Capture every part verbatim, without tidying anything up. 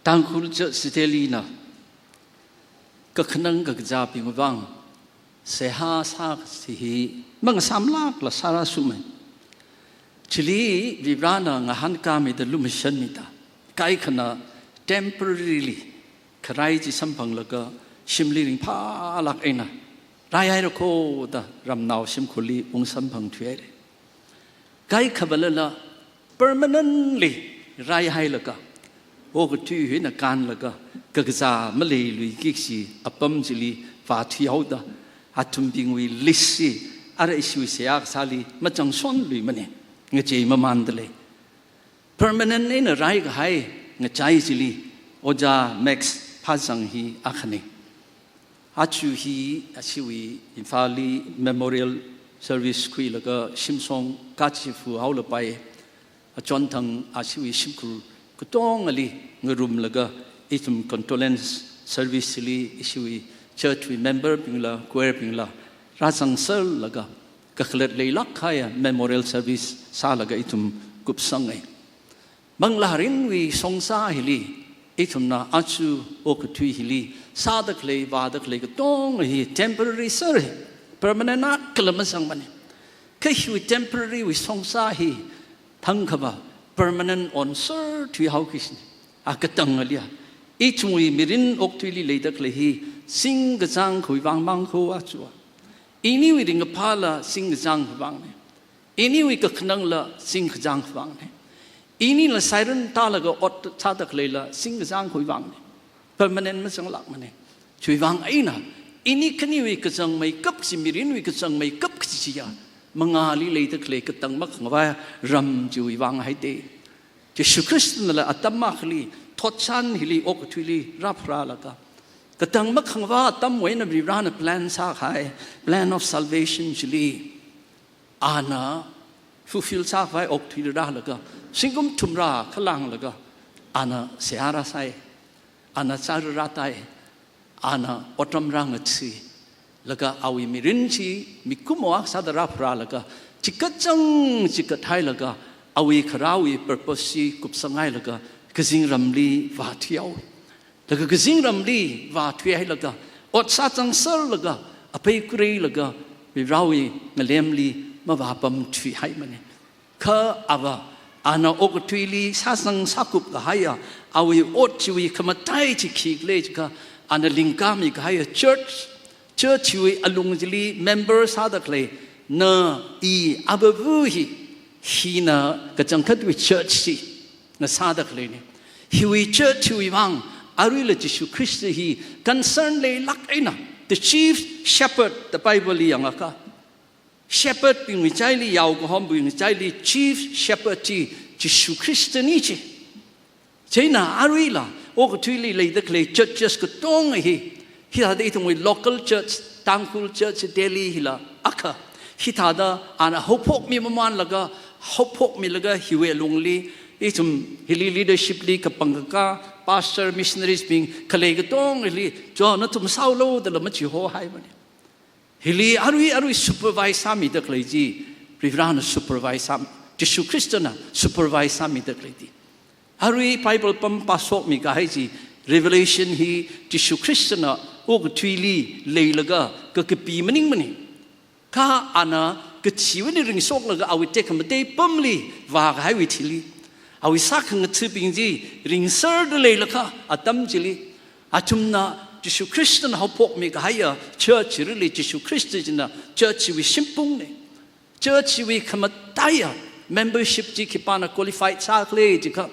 Tangkhul Church Delhi na kakhanang kakazābing vang seihā sāsi hi mangasāmlākla sārāsumai. Chili Varivarana ngahānkāmida lumashanmida, kaikhana temporarily kharai chi samphanglaga shimli ringphālāk eina raihaira kho da ramnao shimkhurli ungsamphang thuihaira. Kaikhavalala permanently raihailaga, okathui hina kānlaga, kakazā maleiluiki kaji apam chili vāthuihaoda, athumbingwui list chi ara ishiwui seihā kasāli machangshonluimana, ngachei mamānda lei. Permanent eina raikahai ngachai chili Ojā Max Phazang hi akhana. Aja hi ashiwui Imphalli memorial service khuilaga shimshong kachifa haolapai. Achonthang ashiwui shimkhur katongali ngarumlaga ithum condolence service li ishiwui church wui member bingla, choir bingla rāzangserlaga kakhalat leilāk kahaiya memorial service sālaga ithum kupsangai. Manglā mirinwui songsā hili, ithumna aja okathui hili sāda khalei, vāda khalei katonga hi temporary ser hi, permanent akhala mazangmana. Kha hiwui temporary wui songsā hi thangkhava permanent onser thuihaoki kajina. A katangalia, ithumwui mirin okathuili leida khalei hi singkachāng khavai vang mang kho aja. Iniwui ringkaphāla singkachāng khavai vangna. Iniwui kakhanangla singkachāng khavai vangna. Inila siren tālaga ot sāda khaleila singkachāng khavai vangna. Permanent mazanglākmana. Chiwui vang eina, ini khaniwui kachangmeikap chi, mirinwui kachangmeikap kaji chiya, mangāli leida khalei katang makhangavā ram chiwui vang haida. Jishu Khristanala atam akhali, thotchan hili okathuili rāpharālaga, katang makhangavā atamwui eina Varivarana plan sākahai, plan of salvation chili ana fulfill sākhavai okathuili rālaga, zingkum thumrā khalānglaga, ana seihā rāsai, ana chara rātai, ana otram rāngatsi, laga awui mirin chi mikumo akha sāda rāpharālaga, chikatchang chikathailaga, awui kharāwui purpose chi kupsanghailaga, kazingramli vāthuihao. Laga kazingramli vāthuihailaga, ot sāzangserlaga, aphei kureilaga, Varivarawui ngalemli mavāpamthuihaimana. Kha ava, ana okathuili sāzang sākup kahaiya, awui ot chiwui khamatai chi khikhala jiakha, ana lingkami kahaiya church, church chiwui alung chili member sāda khalei, na, i, avāva hi, hina kachangkhatwui church chi ngasāda khaleina. Hiwui church hiwui vang, aruila Jishu Khrista hi concern leilāk eina, the chief shepherd, the Bible li yangakha, shepherd bingwui ngachaili, yao kahombingwui ngachaili chief shepherd chi Jishu Khristana chi. Chieina aruila okathuili leida khalei churches katonga hi, hithāda ithumwui local church, Tangkhul Church Delhi hila akha, hithāda ana haophokmi mamānlaga, haophokmilaga hiwui alungli, ithum hili leadership li kapangkakā, pastor, missionaries bing, khalei katongali, jo nathum sāhaolu dala machihohaimana. Hili arui arui supervise sāmida khalei chi, Varivarana supervise sā, Jishu Khristana supervise sāmida khalei chi. Arui Bible pam pāshokmi kahai chi, Revelation hi Jishu Khristana okathuili leilaga kakapi maningmana. Kha ana kachiwui eina ringshoklaga awui tekhamatei pamli vākahaiwui thili, awui sākhangathabing chi ringserda leilakha atam chili, athumna Jishu Khristana haophokmi kahaiya church chili Jishu Khrista china church chiwui shimpungna. Church chiwui khamataiya membership chi khipāna qualified sākhala jiakha,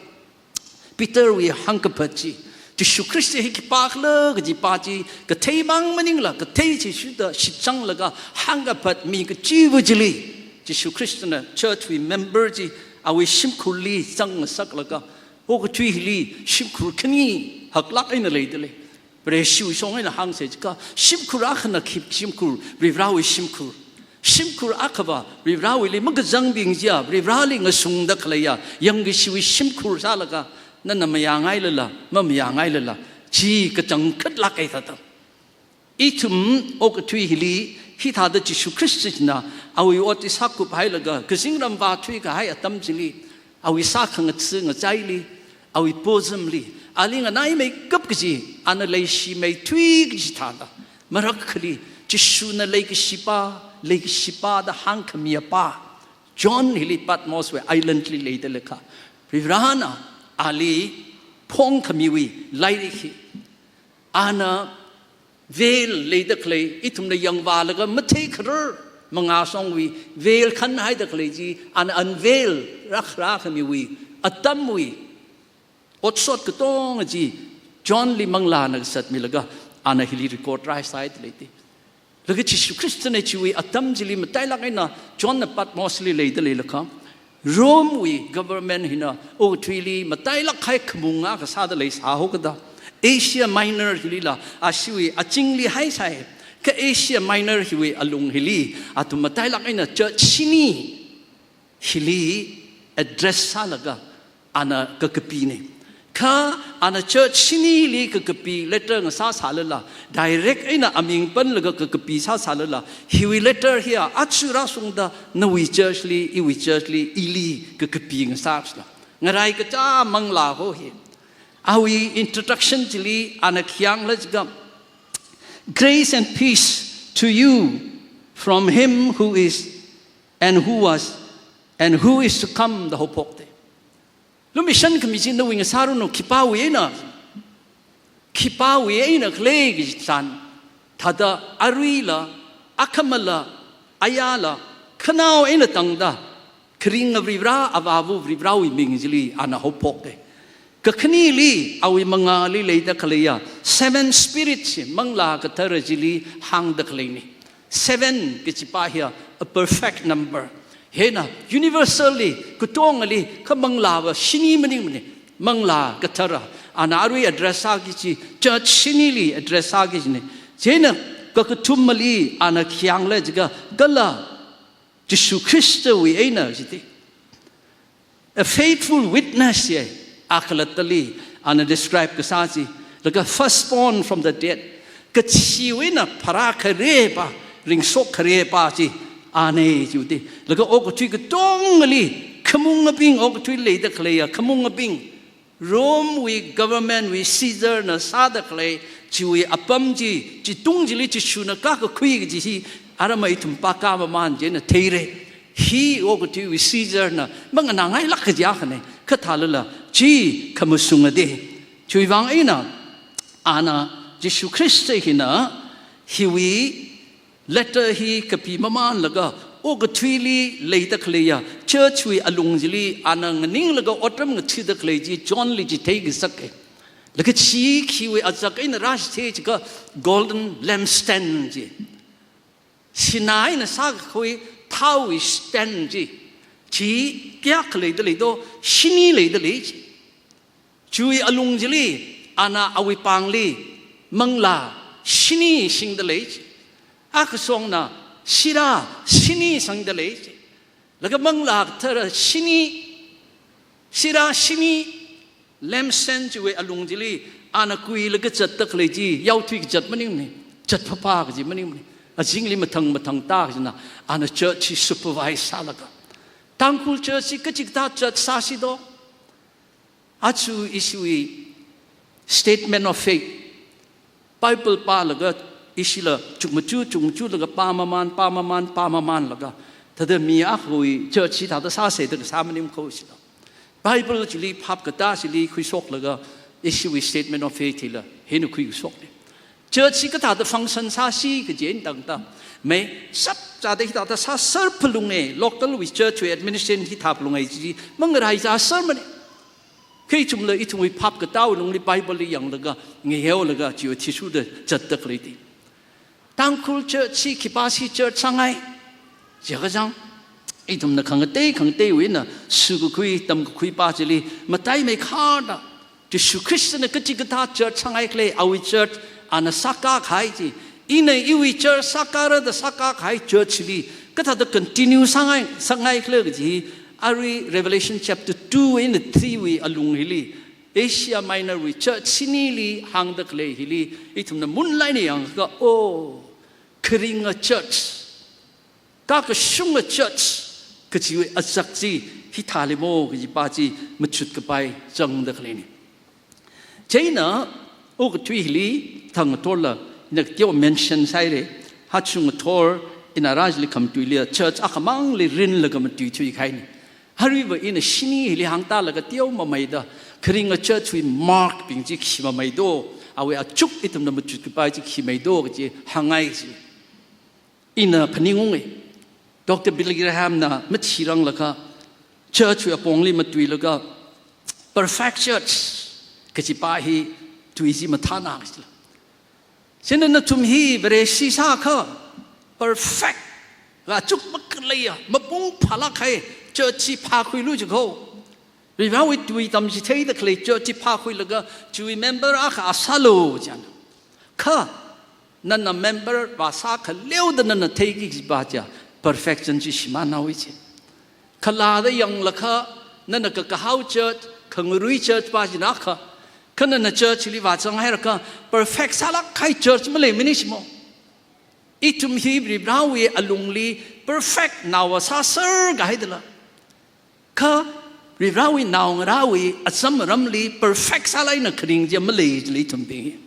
Peter wui hāngkaphā chi, Jishu Khrista hi khipākhala kajipa chi, kathei mang maningla, kathei chi shuda shitsanglaga hāngkaphatmi kachiva chili, Jishu Khristana church wui member chi awui shimkhurli zangngasaklaga, okathui hili shimkhur khani haklāk eina leida lei. Vareshiwui shong eina hāngsa jiakha, shimkhur akhana khi shimkhur, Varivarawui shimkhur. Shimkhur akhava Varivarawuili makazangbingjiya, Varivarali ngasungda khaleiya yangkashiwui shimkhur sālaga, nana mayāngailala, mamayāngailala, chi kachangkhatlāk eina thāda. Ithum okathui hili, hithāda Jishu Khrista china awui ot chi sākuphailaga, kazingram vāthuikahai atam chili, awui sākhangatha ngachaili, awui bosom li, Ali nganaimeikap kaji, ana leishimeithui kaji thāda, marakkhali, Jishuna leikashipa, leikashipa da hāngkhami apa, John hili Patmoswui islandli leida leikha, Varivarana ali phongkhamiwui lairik hi, ana veil leida khalei, ithumna yangvālaga matheikharar mangāshongwui veil khanhaida khalei chi, ana unveil rākharā khamiwui atamwui otshot katonga chi Johnli manglāna kasatmilaga, ana hili record rāsāhaida leida lei. Laga Jishu Khristana chiwui atam chili matailāk eina Johnna Patmosli leida leilakha, Romewui government hina okathuili matailāk kahai khamung akha sāda leisāhaokada, Asia Minor hilila ashiwui azingli haisai, kha Asia Minor hiwui alung hili athum matailāk eina church shini hili address sālaga ana kakapina. Kha ana church shinili kakapi letter ngasāsālala, direct eina aming panlaga kakapi sāsālala, hiwui letter hiya aja rāshungda nawui churchli, iwui churchli, ili kakapi ngasāsāla. Ngarai kachā manglā ho hi. Awui introduction chili ana khi hāngla jiakha, "Grace and peace to you from him who is, and who was, and who is to come," da haophokta. Lumashan khami chi nawui ngasāranu, khipāwui eina, khipāwui eina khalei kaji tharan, thāda aruila, akhamala, ayala, khanao eina tangda, kharinga Varivara, Avāva Varivarawui ming chili ana haophokta. Kakhaneli, awui mangāli leida khaleiya seven spirits, manglā kathara chili hāngda khaleina. Seven kajipa hiya a perfect number. Hina universally, katongali, kha manglāva shini maningmana, manglā kathara. Ana arui address sāki kaji church shinili address sāki kajina. Chieina kakathumali ana khi hāngla jiakha, kala Jishu Khristawui eina jida, a faithful witness ye, akhalattali ana describe kasā chi, laga firstborn from the dead, kachiwui eina pharākharepa, ringshok kharepa chi ana jida. Laga okathui katongali, khamungabing, okathui leida khaleiya khamungabing, Romewui governmentwui Caesarna sāda khalei chiwui apam chi, chitung chili Jishuna kakakhui kaji hi, aramai ithum pākā mamān chieina theira. Hi okathuiwui Caesarna manganāngailāk kaji akhana, kha thālala chi khamashunga da. Chiwuivang eina, ana Jishu Khrista hina hiwui letter hi kapi mamānlaga, okathuili leida khaleiya churchwui alung chili ana nganinglaga otram ngathada khalei chi Johnli chithei kasaka. Laga chi khiwui azak eina rāshithei jiakha golden lampstand chi, sinā eina sākakhui thaowui stand chi, chi kayākha leida lei do, shini leida lei chi. Chiwui alung chili, ana awui pāngli manglā shini singda lei chi. Akhashongna sirā shini sangda lei chi. Laga manglā kathara shini, sirā shini, lampstand chiwui alung chili ana kuilaga zatda khalei chi yaothui kazat maningmana, zat phapha kaji maningmana. Azingli mathang mathang tā kajina, ana church chi supervise sālaga. Tangkhul church chi kachikathā church sāsi do? Aja ishiwui statement of faith, Bible pālaga, ishila chukmaja, chukmajalaga pāmamān, pāmamān, pāmamānlaga, thāda mi akhawui church chi thāda sāsa da kasā maningmana ko ishila. Bible chili phap katā chili khuishoklaga, ishiwui statement of faith hila hina khuishokna. Church chi kathāda function sāsi kaji eina tangda, mai sap chāda hithāda sāser phalunga, localwui churchwui administration hithā phalunga chi mangarai chāsermana. Kha ithumla ithumwui phap katāwui lungli Bibleli yanglaga, ngayao laga, chiwui athishurda zatda khalei chi. Tangkhul church chi khipāsi church sāngai? Jiakha chang, ithumna khangatei khangateiwui eina shikakhui tamkakhuipa chili mataimeikharda, Jishu Khristana kachikathā church sāngai khala, awui church ana sākā kahai chi, ina iwui church sākāra da sākā kahai church chili kathāda continue sāngai, sāngai khala kaji hi, arui Revelation chapter two eina three wui alung hili, Asia Minor wui church shinili hāngda khalei hili, ithumna munlāk eina yangakha, oh, kharinga church, kakashunga church kajiwui azak chi hithālei mo kajipa chi machut kapai zangda khaleina. Chieina, okathui hili, thang ngathorla, ina kateo mention sāhaira, hachung ngathor, ina rajli khamatuili, church akhamangli rinlaga matui thuikahaina. Aruiva ina shini hili hāngtālaga teomameida, kharinga church wui mark bing chi khi mameido, awui achuk ithumna machut kapai chi khi meido kaji hāngngai chi. Ina phaningunga, Doctor Billy Graham na mathiranglaga, church wui apongli matuilaga, perfect church kajipa hi tui chi mathāna kajila. Chieina nathum hi Vareshi sākha, perfect, achuk makhaleiya, mapung phālāk kahai church chi phākhuilu jiko. Varivarawui tui tamchitheida khalei church chi phākhuilaga, chiwui member akha sālu jiya. Kha, nana member vāsā khaleoda nana theiki kajipa chiya, perfection chi shimānhaowa ji. Khalada yanglakha, nana kakahao church, khangarui church pa china kha, kha nana church li vāzanghairakha, perfect sālāk kahai church maleimana jimo. Ithum hi Varivarawui alungli perfect naova sāser kahaidala. Kha Varivarawui naongarāwui azam aramli perfect sālāk eina kharing chi malei jila ithumbing.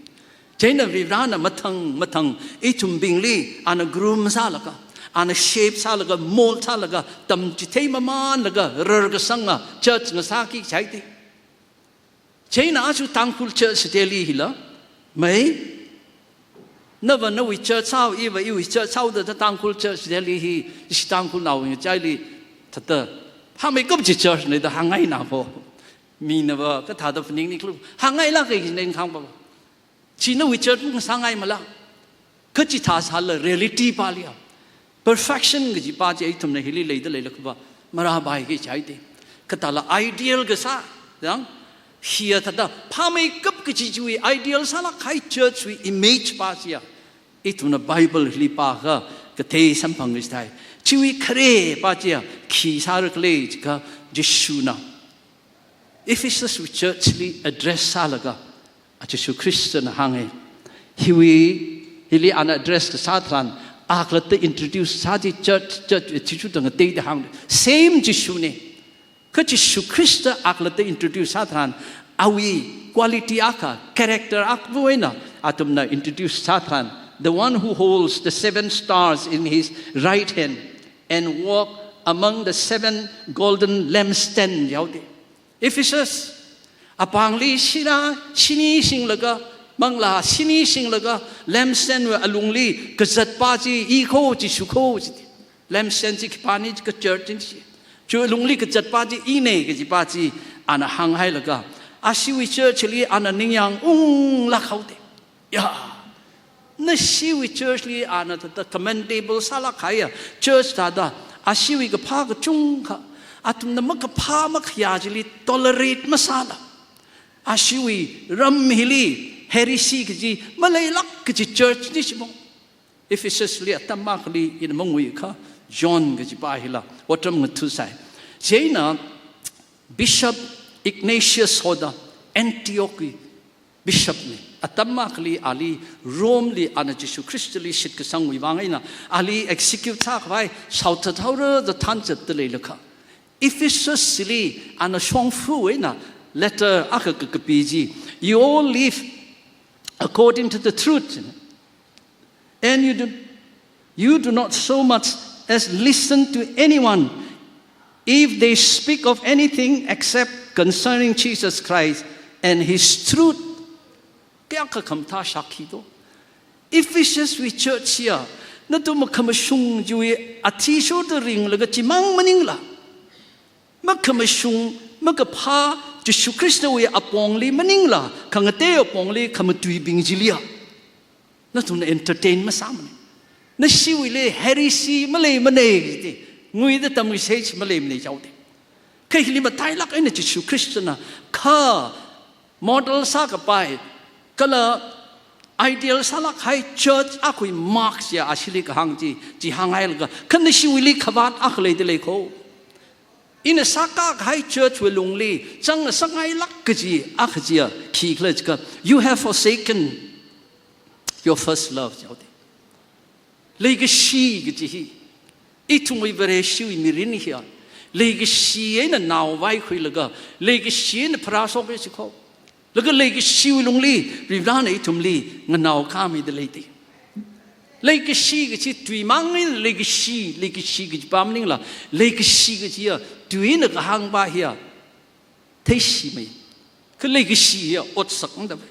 Chieina Varivarana mathang mathang ithumbingli ana groom sālaga, ana shape sālaga, mold sālaga, tamchithei mamānlaga, rarkasanga church ngasāki jihaida. Chieina aja Tangkhul church Delhi hila, mei, nava nawui church sāhao, iva iwui church sāhaoda Tangkhul church Delhi hi, ishi Tangkhulnaowui ngachaili, thāda, phāmeikap kaji church na da hāngngaina ko. Minava kathāda phaningni khalu, hāngngailāka kaji ina khangpa. Chi nawui church ngasāngaimala. Kha chithā sālala reality paliya, perfection kajipa chi ithumna hili leida leilakhava, marāpaiki jihaida. Kathāla ideal kasā, yang, hiya thāda phāmeikap kaji chiwui ideal sālāk kahai church wui image pa chiya, ithumna Bible hili pākha kathei samphang kajithai. Chiwui kharepa chiya, khi sāra khala jiakha, Jishuna Ephesus wui church li address sālaga, a Jishu Khristana hānga. Hiwui, hili ana address kasā tharan, akhalatta introduce sā chi church, church, Jishu tang ateida hāng. Same Jishuna. Kha Jishu Khrista akhalatta introduce sā tharan, awui quality akha, character akhawui eina, athumna introduce sā tharan, the one who holds the seven stars in his right hand and walk among the seven golden lampstand jihaoda. Ephesus, apāngli shira shini shinglaga, manglā shini shinglaga, lampstand wui alungli kazatpa chi i ko, Jishu ko, jida. Lampstand chi khipāna jiakha church na ji. Chiwui alungli kazatpa chi ina kajipa chi ana hānghailaga, ashiwui church li ana ningyāng unglāk haoda. Ya, nashiwui church li ana thāda commendable sālāk kahaiya church thāda, ashiwui kaphā kachungkha, athumna makaphā makhayā chili tolerate masāla, ashiwui ram hili heresy kaji maleilāk kaji church na jimo. Ephesus li atam akhali ina manguikha, John kajipa hila otram ngathasai. Chieina Bishop Ignatius hoda, Antioch wui bishop na. Atam akhali ali Rome li ana Jishu Khristali shitkasangwui vang eina ali execute sākhavai shaothat haora da thānzatda leilakha, Ephesus li ana shongfawui eina letter akha kakapi chi, "You all live according to the truth, and you do, you do not so much as listen to anyone if they speak of anything except concerning Jesus Christ and his truth." Kayākha khamathā shākhi do. Ephesus wui church hiya, nathum makhamashung chiwui athishurda ringlaga chimang maningla, makhamashung, makaphā Jishu Khristawui apongli maningla, khangatei apongli khamatuibing chiliya, nathumna entertain masāmana. Nashiwuili heresy maleimana jida, nguida tamkasei chi maleimana jihaoda. Kha hili matailāk eina Jishu Khristana kha model sākapai, kala ideal sālāk kahai church akhawui mark chiya ashili kahāng chi, chi hānghailaga, kha nashiwuili khavāt akha leida lei ko. Ina sākakahai church wui lungli, zang ngasakngailāk kaji akha chiya khikhala jiakha, "You have forsaken your first love," jihaoda. Leikashi kaji hi, ithumwui Vareshiwui mirin hiya, leikashi eina nao vaikhuilaga, leikashi eina pharāshok kaji ko. Laga leikashiwui lungli Varivarana ithumli nganaokāmida leida. Leikashi kachi tui mang eina leikashi, leikashi kachi pa maningla, leikashi kachiya tui eina kahāng pa hiya theishimei. Kha leikashi hiya otsak ngada pai.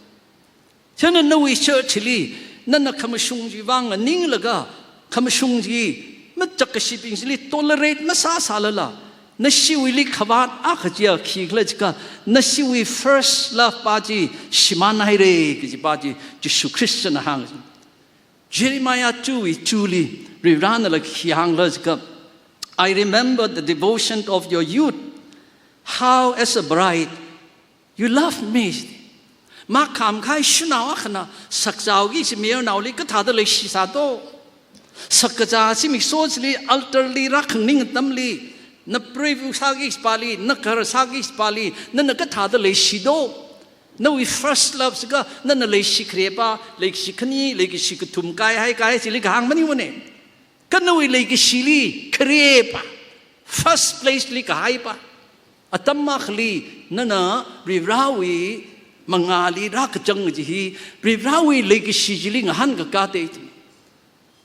Chieina nawui church li, nana khamashung chiwui vang nganinglaga, khamashung chi, machak kashibing chili tolerate masāsālala, nashiwuili khavāt akha chiya khikhala jiakha, nashiwui first love pa chi shimānhaira kaji pa chi, Jishu Khristana hāng. Jeremiah two wui two li, Varivaranala khi hāngkhala jiakha, "I remember the devotion of your youth, how as a bride you love me." Makham kahai shanao akhana sakzāki kachi mayarnaoli kathāda leishi sādo. Sakkazā zimiksho chili altar li rākhangning atamli, na preview sāki kachi pali, na kar sāki kachi pali, nana kathāda leishido. Nawui first love sākha, nana leishi khare pa, leishi khani, leishi kathum kaihai kahai chili kahāng maningmana. Kha nawui leikashili khare pa, first place li kahai pa, atam akhali nana Varivarawui mangāli rākachang kaji hi, Varivarawui leikashi chili ngahānkakā te.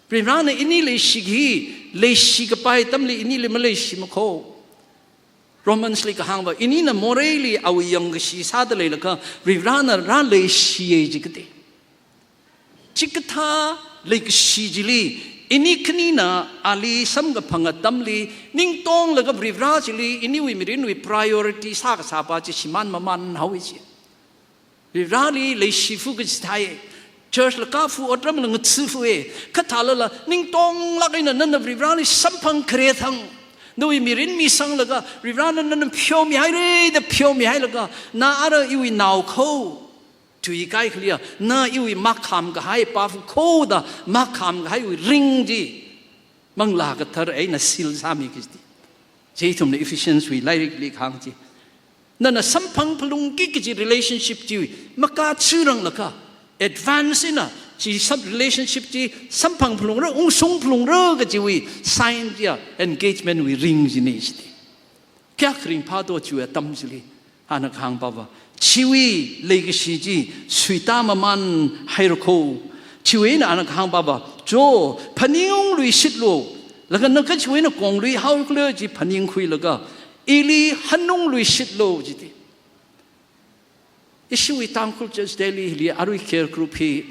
Varivarana ini leishiki hi, leishi kapai atamli inili maleishi makho. Romans li kahāng pa, inina moreili awui yangkashi sāda leilakha, Varivarana rāleishiya jikha te. Chikathā leikashi chili, ini khanina ali samkaphang atamli, ningtonglaga Varivara chili, iniwui mirinwui priority sākasā pa chi shimān mamānhaowa chi. Varivarali leishifu kachithāi, church la kafu, otramla ngathafue, kathālala, ningtonglāk eina nana Varivarali samphang khare thang, nawui mirin misanglaga, Varivarana nana pheomihaira da pheomihailaga, na ara iwui nao kho, tui kaikhaliya, na iwui makham kahai pa fu kho da makham kahaiwui ring chi, Manglā Kathara eina seal sāmi kaji. Chi ithumna Ephesians wui lairikli kahāng chi. Nana samphang phalungki kaji relationship chi makachurang lakha, advance eina chi sub relationship chi samphang phalungra, ungshung phalungra kajiwui sign chiya engagement wui ring china chi. Kayākha ringphādo chiwui atam chili, ana kahāng pava, chiwui leikashi chi suita mamānhaira kho. Chiwui eina ana kahāng pava, cho, phaningungluishitlu, laga na kachiwui eina konglui haokhala chi phaningkhuilaga, ili hanungluishitlu jida. Ishiwui Tangkhul Church Delhi hili arui care group hi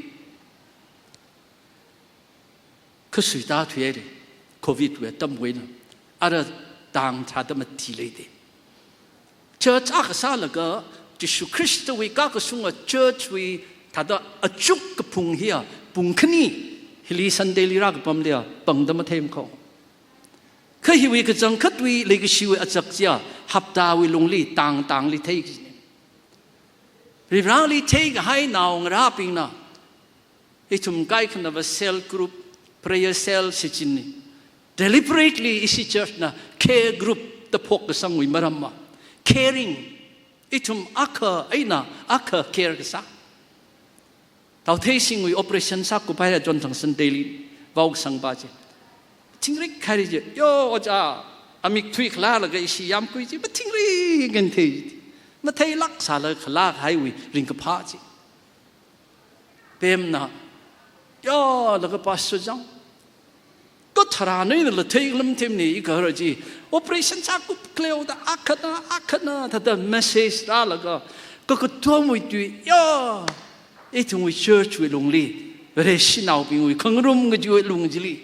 kha suita thuihaira, covid wui atamwui eina. Ara tang thāda mati leida. Church akha sālaga, Jishu Khristawui kakashunga church wui thāda achuk kaphung hiya, pung khani, hili Sunday li rākapamliya, pangda matheimana kho. Kha hiwui kachangkhatwui leikashiwui achak chiya, haptawui lungli tang tangli thei kajina. Varivarali theikahai naongarābingna, ithum kaikhanava cell group, prayer cell shichinna. Deliberately ishi church na care group da phok kasangwui maramva, caring, ithum akha eina akha care kasā. Tautheishingwui operation sākuphaira John Thangsan Delhi, vaokasang pa chi. Thingrik khairi chi, yo, ojā, amik thuikhala laga ishi yamkui chi mathingrik nganthei. Matheilāk sālaga khalākahaiwui ringkaphā chi. Pemna, yo, laga pastor chang, katharan einala theikhala matheimana, i kahara chi operation sākup khaleo da akhana, akhana, thāda message rālaga, kakatomwui tui, yo, ithumwui church wui lungli, Vareshinaobingwui khangarum kajiwui lung chili,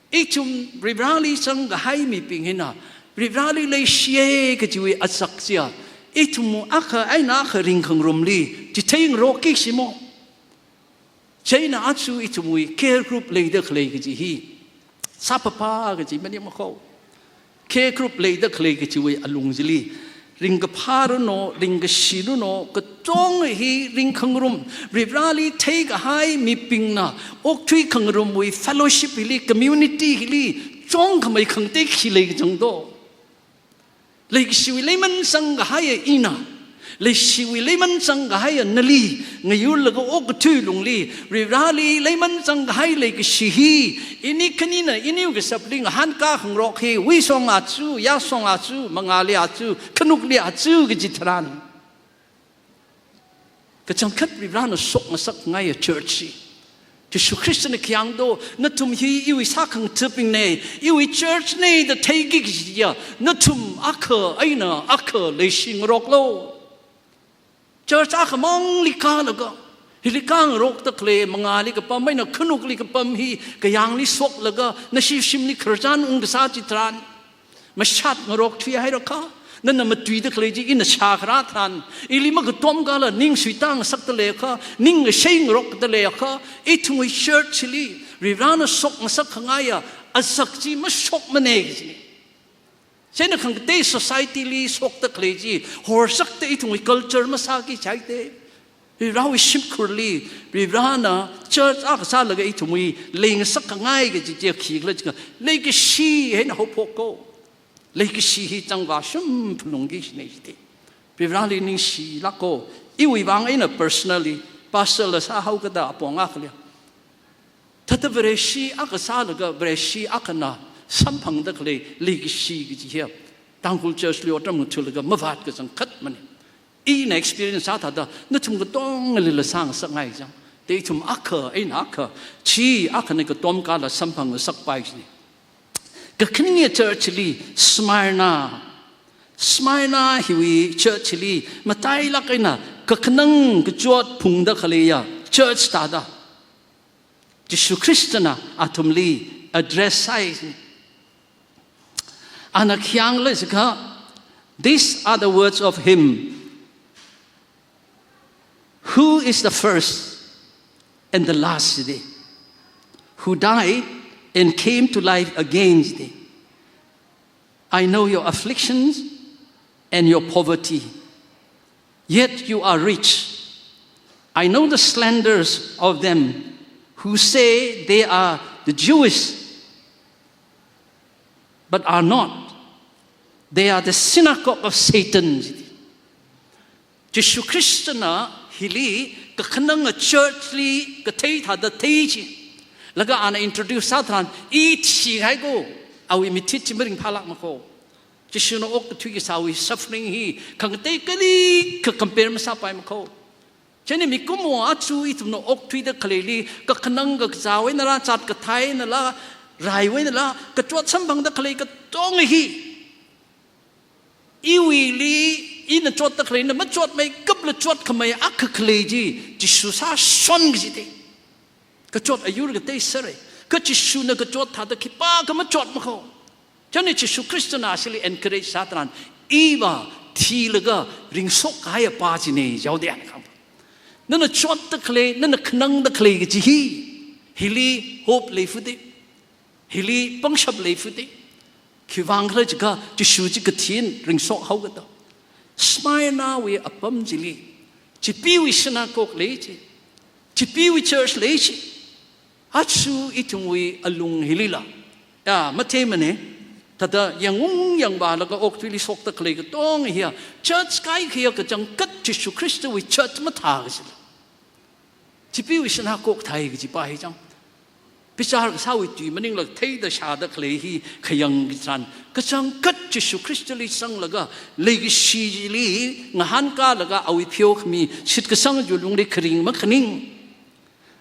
ithum Varivarali zangkahai mibing hina, Varivarali leishiya kajiwui achak chiya, ithum akha eina akha ringkhangarumli chitheingarokki shimo. Chieina aja ithumwui care group leida khalei kaji hi sāphāphā kaji maningmana kho. Care group leida khalei kajiwui alung chili, ringkaphā runo, ringkashi runo, katonga hi ringkhangarum, Varivarali theikahai mibingna okthui khangarumwui fellowship hili, community hili chungkhamei khangatei khi lei kachangdo. Leikashiwui leiman zangkahaiya ina, leishiwui leiman zangkahaiya nali ngayurlaga okathui lungli, Varivarali leiman zangkahai leikashi hi, ini khanina iniwui kashapli ngahānkā khangarok hi, wuishong aja, yāshong aja, mangāli aja, khanukli aja kaji tharan, Kachangkhat Varivarana shokngasak ngaiya church hi. Jishu Khristana khayang do, nathum hi iwui sākhangathabingna, iwui church na da theiki kajiya, nathum akha eina akha leishingaroklu. Church akhamangli kālaga, hili kāngarokda khalei mangāli kapam eina khanukli kapam hi kayāngli shoklaga, nashi shimli khararchan ungkasā chitharan, mashatngarok thuihairakha, nana matuida khalei chi ina shākharā tharan, ili makatomkala ning suitāngasakda leiakha, ning ngasheingarokda leiakha, ithumwui church li Varivarana shokngasak khangaiya azak chi mashokmana kajina. Chieina khangatei society li shokda khalei chi, horsakta ithumwui culture masāki jihaida. Varivarawui shimkhurli, Varivarana church akha sālaga ithumwui leingasak khangai kaji chi khikhala jiakha, leikashi eina haophok ko. Leikashi hi chāngvā shumphalungki kajina jida. Varivarali ningshilāk ko. Iwui vang eina personally, pastor la sāhaokada apong akhali, thāda Vareshi akha sālaga Vareshi akhana samphangda khalei leikashi kaji hi Tangkhul church li otram ngathulaga mavāt kachangkhatmana. Ina experience sāthāda nathum katongalila sāngasak ngai chang. Te ithum akha eina akha, chi akhana katomkala samphangngasakpai kajina. Kakhaning church li Smyrna, Smyrna hiwui church li matailāk eina kakhanang kachot phungda khaleiya church thāda Jishu Khristana athumli address sāi. Ana khayang leisakha, "These are the words of him who is the first and the last," jida, "who died and came to life again," jida. "I know your afflictions and your poverty, yet you are rich. I know the slanders of them who say they are the Jewish, but are not. They are the synagogue of Satan." Jishu Khristana hili kakhananga church li kathei thāda thei chi. Laga ana introduce sātharan, i thihai ko, awui mithit chi maringphālākma ko. Jishuna okathui kasāwui suffering hi khangatei kalikha compare masāpaima ko. Chieina mikumo aja ithumna okthuida khaleili, kakhanang kakazāwui einala, zat kathāwui einala, raiwui einala, kachot samphangda khalei katonga hi, iwuili, ina chotda khaleina machotmeikapla chotkhamei akha khalei chi, Jishu sāshon kajida. Kachot ayur katei sāra. Kha Jishuna kachot thāda khipākha machotma ko. Chieina Jishu Khristana ashili encourage sātharan, iva thilaga ringshok kahaiya pa china jihaoda ana kahāng. Nana chotda khalei, nana khanangda khalei kaji hi, hili hope leifuda, hili pangshap leifuda. Khiwuivang khala jiakha Jishu chi kathi eina ringshok haokada. Smyrnawui apam chili, chipeewui synagogue lei chi, chipeewui church lei chi. Aja ithumwui alung hilila, ya, matheimana. Thāda yangung yangvālaga okthuili shokda khalei katonga hiya, church kaikhaya kachangkhat Jishu Khristawui church mathā kajila, chipeewui synagogue thāi kaji pa hi chang. Bichar kasāwui tui maningla theida shāda khalei hi khayang kachan, kachangkhat Jishu Khristali zanglaga, leikashili ngahānkālaga awui pheokhami shitkasang chi lungli kharing makhaning.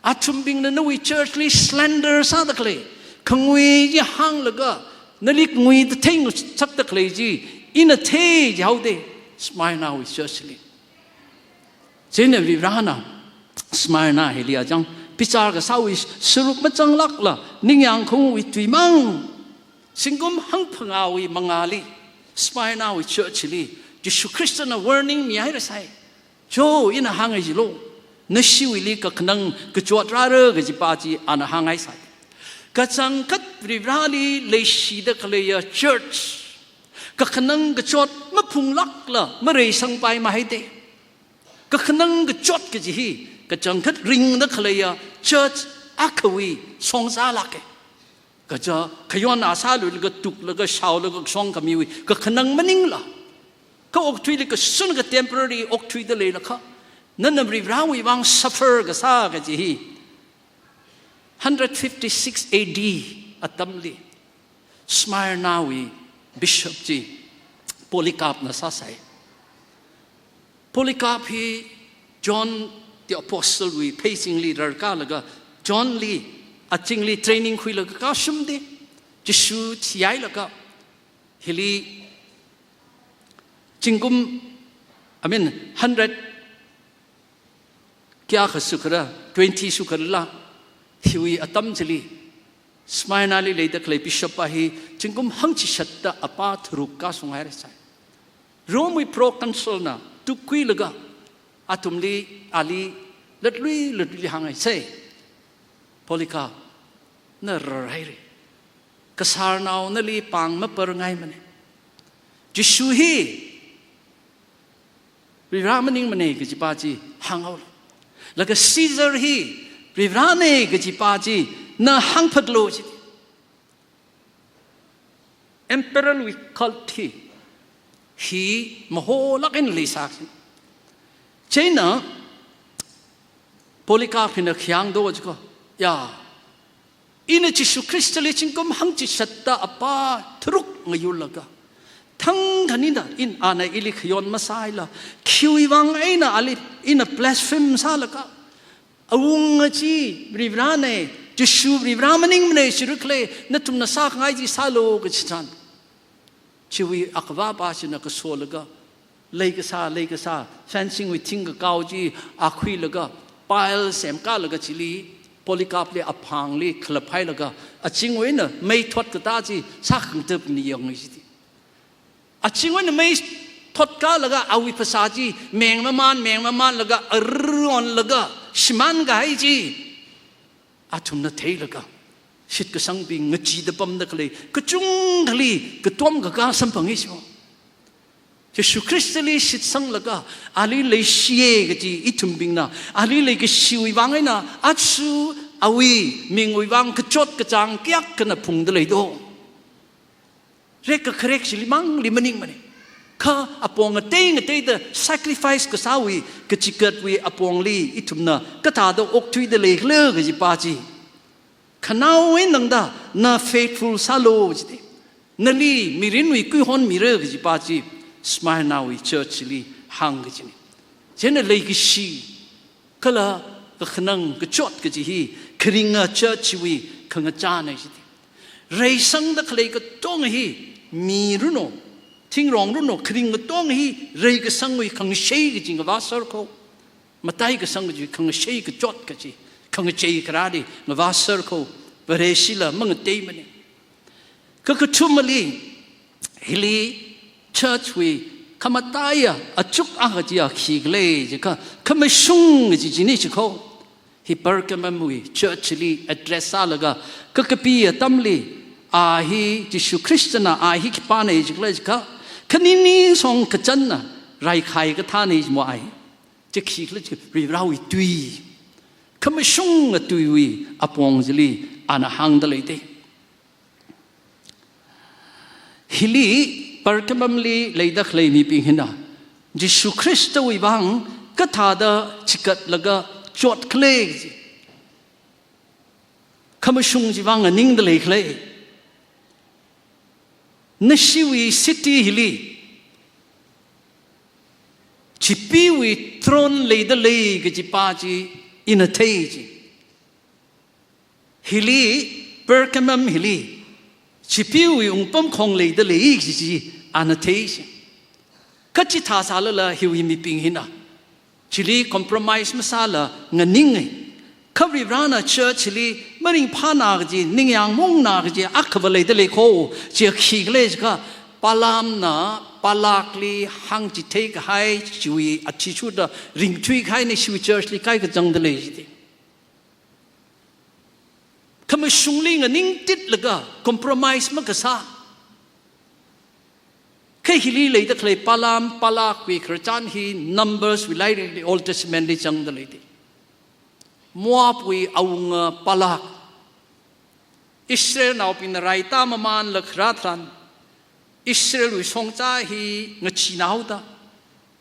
Athumbingna nawui church li slander sāda khalei, khangui chi hānglaga, nali nguida theingasakda khalei chi ina thei jihaoda, Smyrnawui church li. Chieina Varivarana Smyrna hili achang, bichar kasāwui sārup mazanglākla, ningyāng khaungwui tuimang, zingkum hangphangāwui mangāli, Smyrnawui church li, Jishu Khristana warning mihairasai. Cho, ina hānghai chilo, nashiwuili kakhanang kachot rāra kaji pa chi ana hānghai sai. Kachangkhat Varivarali leishida khaleiya church, kakhanang kachot maphunglākla mareisangpai mahaida. Kakhanang kachot kaji hi, kachangkhat ringda khaleiya church akhawui shongzā lāka. Kaja, khayon asāluilaga tuklaga shaolaga shong khamiwui kakhanang maningla, kha okthuili kashun kha temporary okthuida leilakha, nana Varivarawui vang suffer kasā kaji hi, hundred fifty-six A D atamli, Smyrnawui bishop chi Polycarpna sāsai. Polycarp hi John the Apostle wui pheizingli rarkālaga, John li azingli training khuilaga kashumde, Jishu thihailaga, hili zingkum, I mean, hundred kayākha shikhala, twenty shikhala, hiwui atam chili, Smyrna li leida khalei bishop pa hi zingkum hangchishatta apā tharuk kashung haira sai. Rome wui proconsul na tukkhuilaga, athumli, ali, latlui, latlui hāngai sai. Polycarp, na rarhaira. Kasarnao nali pāng maparngaimana. Jishu hi Varivara maningmana kajipa chi hānghaolu. Laga Caesar hi Varivarana kajipa chi na hāngphatlu chi. Emperor wui cult hi, hi maholāk eina leisā chi. Chieina Polycarp hina khi hāngdo chiko. Ya, ina Jishu Khristali zingkum hangchishatta apā tharuk ngayurlaga, thangkha eina ina ana ili khayon masāla, khiwui vang eina ali ina blaspheme sālaga, awunga chi Varivarana, Jishu Varivara maningmana shirikle, nathumna sākhangai chi sālu kachi chān. Chiwui akhavapa china kasolaga, leikasā, leikasā, fencing wui thingkakao chi akhuilaga, pile semkālaga chili, Polycarp li aphangli khalap hailaga, azingwui eina mei thot katā chi sākhangatei ni yangi chiti. Azingwui eina mei thotkālaga, awui phasā chi meng maman, meng mamanlaga, arr onlaga, shimānkahai chi athumna theilaga, shitkasangbing ngachida pamda khalei kachungkhali katom kakā samphangi sho. Jishu Khristali shitsanglaga, ali leishiya kaji ithumbingna, ali leikashiwui vang eina, achu awui mingwui vang kachot kachāng kayākhana phungda leido. Rekkakharek chili mangli maningmana. Kha apong ngatei ngateida sacrifice kasāwui, kachikatwui apongli ithumna kathāda okthuida leikhala kajipa chi. Khanaowui eina tangda na faithful sālu chiti. Nali mirinwui kuihon mira kajipa chi Smyrna wui church li hāng kachina. Chieina leikashi kala kakhanang kachot kaji hi kharinga church wui khangachāna chiti. Reisangda khalei katonga hi mi runo, thingrong runo, kharing katonga hi reikasangwui khangashei kaji ngavā sārko. Mataikasang kaji khangashei kachot kaji, khangachei kharāli ngavā sārko. Vareshila mangateimana. Kakathumali, hili church wui khamataiya achuk akha chiya khikhala jiakha, khamashung kaji chini chiko. Hi Pergamum wui church li address sālaga, kakapi atamli, a hi Jishu Khristana a hi khipāna jikhala jiakha, khanini song kachanna raikhai kathāna jimo ai. Chi khikhala jiakha Varivarawui tui. Khamashunga tuiwui apong chili ana hāngda leite. Hili Pergamum li leida khalei mibing hina, Jishu Khristawui vang kathāda chikatlaga chotkhala kaji, khamashung chi vang nganingda leikhala. Nashiwui city hili Chipeewui throne leida lei kajipa chi ina thei chi. Hili, Pergamum hili, Chipeewui wungpamkhong leida lei kaji chi ana thei chi. Kha chithā sālala hiwui mibing hina, chili compromise masāla nganinga. Kha Varivarana church li maringphāna kaji, ningyāng maungna kaji akhava leida leiko, chi khikhala jiakha, Balaamna Balakli hāngchithei kahai chiwui athishurda ringthui kahaina, chiwui church li kaikachangda lei chiti. Khamashungli nganingtitlaga compromise makasā. Kha hili leida khalei Balaam, Balak wui khararchan hi Numbers wui lairikli, Old Testament li zangda leite. Moab wui awunga Balak, Israelnaobingna raitā mamanla kharā tharan, Israelwui shongza hi ngachee naoda,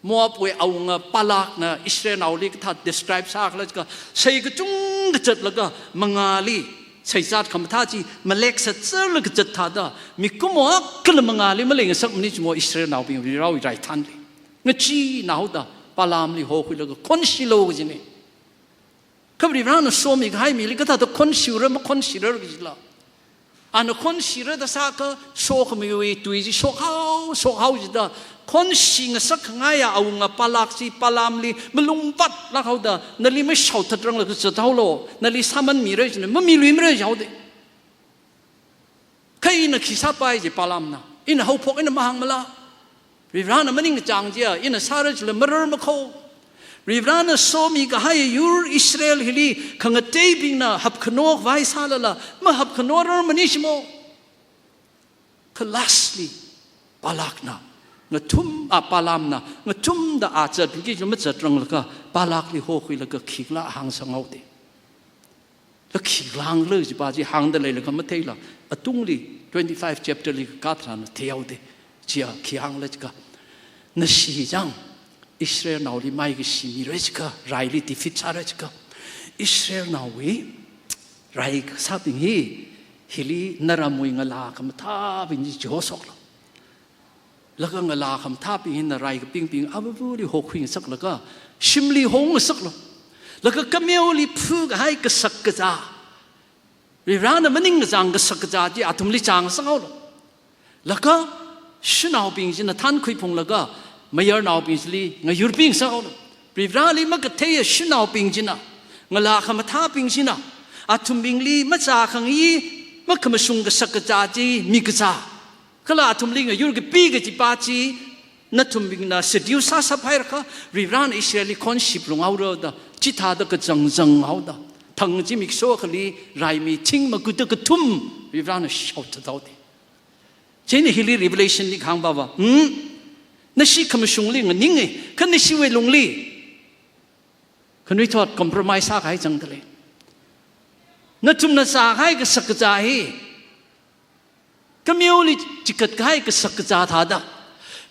Moabwui awunga Balakna Israelnaoli kathā describe sākhala jiakha, sei kachungkha zatlaga mangāli, seizat khamathā chi malek satserlaga zat thāda, mikumo akhala mangāli maleingasakmana jimo Israelnaobing Varivarawui raithanli. Ngachee naoda, Balaamli hokhuilaga khonshilu kajina. Kha Varivarana somikahai mili kathāda khonshiura, makhonshira kajila. Ana khonshira da sākha sokhamiwui tui chi shokhao, shokhao jida, khonshi ngasakkhangai awunga Balak chi Balaamli malungpatlāk haoda, nali mashaothatranglakha zathaolu, nali sāman mira jina, mamiluimara jihaoda. Kha ina khi sāpai ji Balaamna, ina haophok eina mahāngmala. Varivarana maningkachāng chiya ina sāra jila mararmakho. Varivarana somikahai yur Israel hili khangateibingna hapkhano khavai sālala, mahapkhanorar manishimo. Kha lastly, Balakna ngathum, a, Balaamna ngathumda a zatki jila mazatranglakha, Balakli hokhuilaga khikhala hāngsanghaoda. Kha khikhala hāngla jipa chi hāngda leilakha matheila, atungli twenty-five chapter li kakathāna theihaoda. Chiya khi hāngla jiakha, nashi chang Israelnaoli maikashi mira jiakha, raili defeat sāra jiakha, Israelnaowui rai kasābing hi, hili naramwui ngalā khamathābing chi chihosoklu. Laga ngalā khamathābing hina rai kapingbing avavali hokhui ngasaklaga, shimli hong ngasaklu. Laga kameoli phukahai kashakazā, Varivarana maningkachāng kashakazā chi athumli chāngngasakhaolu. Laga shanaobing china thankhuiphunglaga, mayarnaobing chili ngayurpi ngasakhaolu. Varivarali makatheiya shanaobing china, ngalā khamathābing china, athumbingli machākhangai, makhamashung kashakazā chi mikazā, kala athumli ngayur kapi kajipa chi, nathumbingna seduce sāsāphailakha, Varivarana Israelli khonshiplung haora da, chithāda kachangchang haoda, thang chi mikso akhali raimi thing makuta kathum Varivarana shaothathaoda. Chieina hili Revelation li kahāng pava, hmm? Nashi khamashungli nganinga, kha nashiwui lungli khanuithot compromise sākahai zangda lei. Nathumna zākahai kashakazā hi, kameoli chigatkahai kashakazā thāda,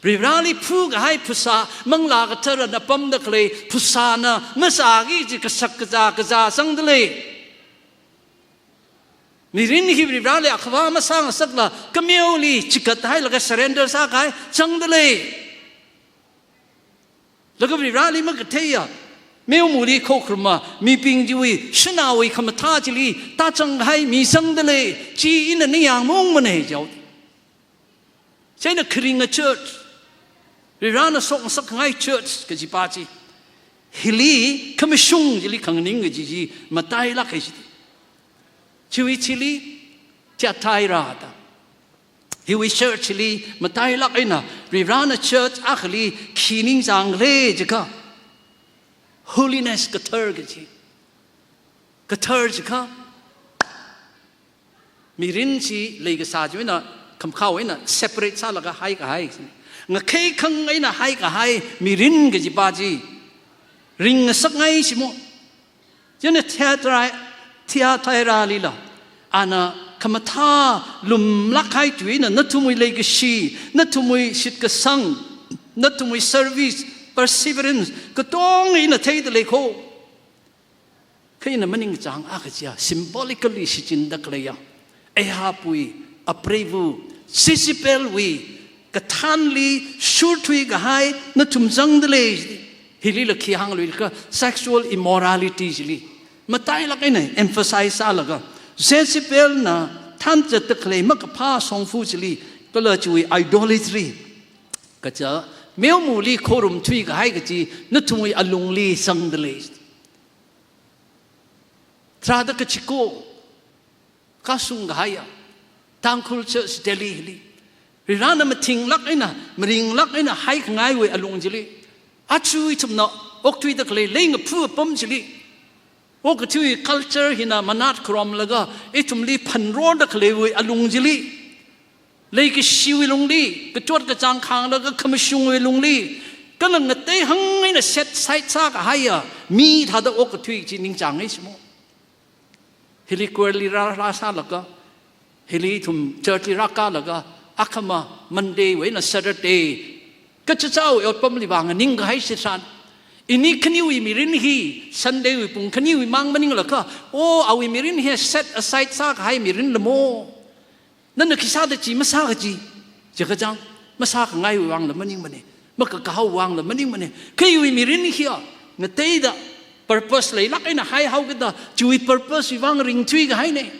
Varivarali phukahai phasā, Manglā Katharana pamda khalei phasāna mazāki kaji kashakazā kazā zangda lei. Mirin hi Varivarali akhava masāngasakla, kameoli chigathailaga surrender sākahai zangda lei. Laga Varivarali makatheiya, meomali khokharuma mibing chiwui, shanaowui khamathā chili tāzanghai mi zangda lei, chi ina ningyāng maungmana jihaoda. Chieina kharinga church, Varivarana shokngasakkhangai church kajipa chi, hili khamashung chili khanganing kaji chi matailāka jida. Chiwui chili Thyatira da, hiwui church li matailāk eina, Varivarana church akhali khi ningchāngla jiakha, holiness, kathar kaji. Kathar jiakha, mirin chi leikasā chiwui eina, khamkhao eina separate sālaga haikahai. Ngakheikhang eina haikahai mirin kajipa chi ringngasakngai shimo. Chieina Thyatira, Thyatira lila, ana khamathā lumlākkahai tui eina nathumwui leikashi, nathumwui shitkasang, nathumwui service, perseverance, katonga ina theida leikho. Kha ina maningchāng akha chiya, symbolically shichinda khaleiya, Ahabwui apreiva Jezebelwui kathānli shurthuikahai nathum zangda lei. Hilila khi hāngluilaga sexual immorality chili matailāk eina emphasize sālaga, Jezebelna thānzatda khalei makaphā shongfa chili, kala chiwui idolatry, kaja meomali khorumthuikahai kaji nathumwui alungli zangda lei. Tharāda kachiko, kashung kahaiya, Tangkhul Church Delhi hili, Varivarana mathinglāk eina, maringlāk eina haikhangaiwui alung chili, aja ithumna okthuida khalei leingaphā apam chili, okathuiwui culture hina manat kharomlaga ithumli phanroda khaleiwui alung chili, leikashiwui lungli, kachot kachāng khānglaga khamashungwui lungli, kala ngateihang eina set aside sākahaiya mi thāda okathui chi ningchāngngai shimo. Hili choir li rā, rāsālaga, hili ithum church li rākālaga, akhama Monday wui eina Saturday, kachichāwui otpamli vānganingkahai shitsan. Ini khaniwui mirin hi, Sunday wui pung khaniwui mang maninglaga, o, awui mirin hi set aside sākahai mirin lamo. Nana khisāda chi masā kaji, jiakha chang, masākhangaiwui vangla maningmana. Makakahao vangla maningmane. Kha iwui mirin hiya ngateida purpose leilāk eina haihaokida, chiwui purpose wui vang ringthuikahaine.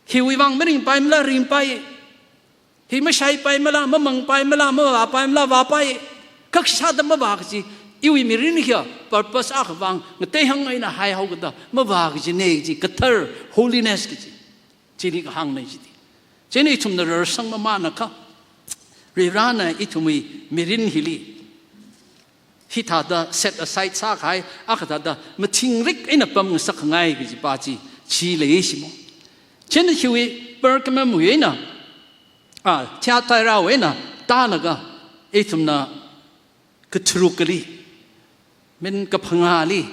Hiwui vang maringpaimala, ringpai. Hi mashaipaimala, mamangpaimala, mavāpaimala, vāpai. Kha khisāda mavā kaji, iwui mirin hiya purpose akha vang ngateihang eina haihaokida mavā kajine kaji, kathar, holiness kaji. Chili kahāngne chiti. Chieina ithumna rarsang mamānakha, Varivarana ithumwui mirin hili hithāda set aside sākahai, akha thāda mathingrik eina pamngasakngai kajipa chi, chi lei shimo. Chieina hiwui Pergamumwui eina, a, Thyatirawui eina tālaga, ithumna katharukkali, min kaphangāli,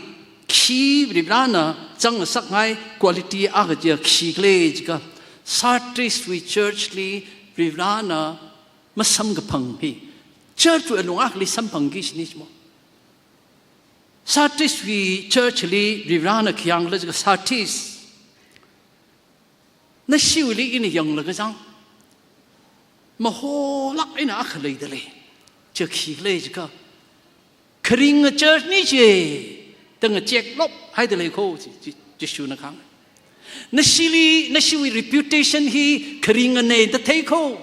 khi Varivarana zangngasakngai quality akha chiya khikhala jiakha, Sardiswui church li Varivarana masamkaphang hi, church wui alung akhali samphangki shini shimo. Sardiswui church li Varivarana khi hāngkhala jiakha, Sardis, nashiwuili ina yanglaga zang, maholāk eina akha leidalei. Chi khikhala jiakha, kharinga church ni chi, da ngacheklop haidalei kho, chi, chi, Jishuna kahāng. Nashili, nashiwui reputation hi kharingane da thei kho.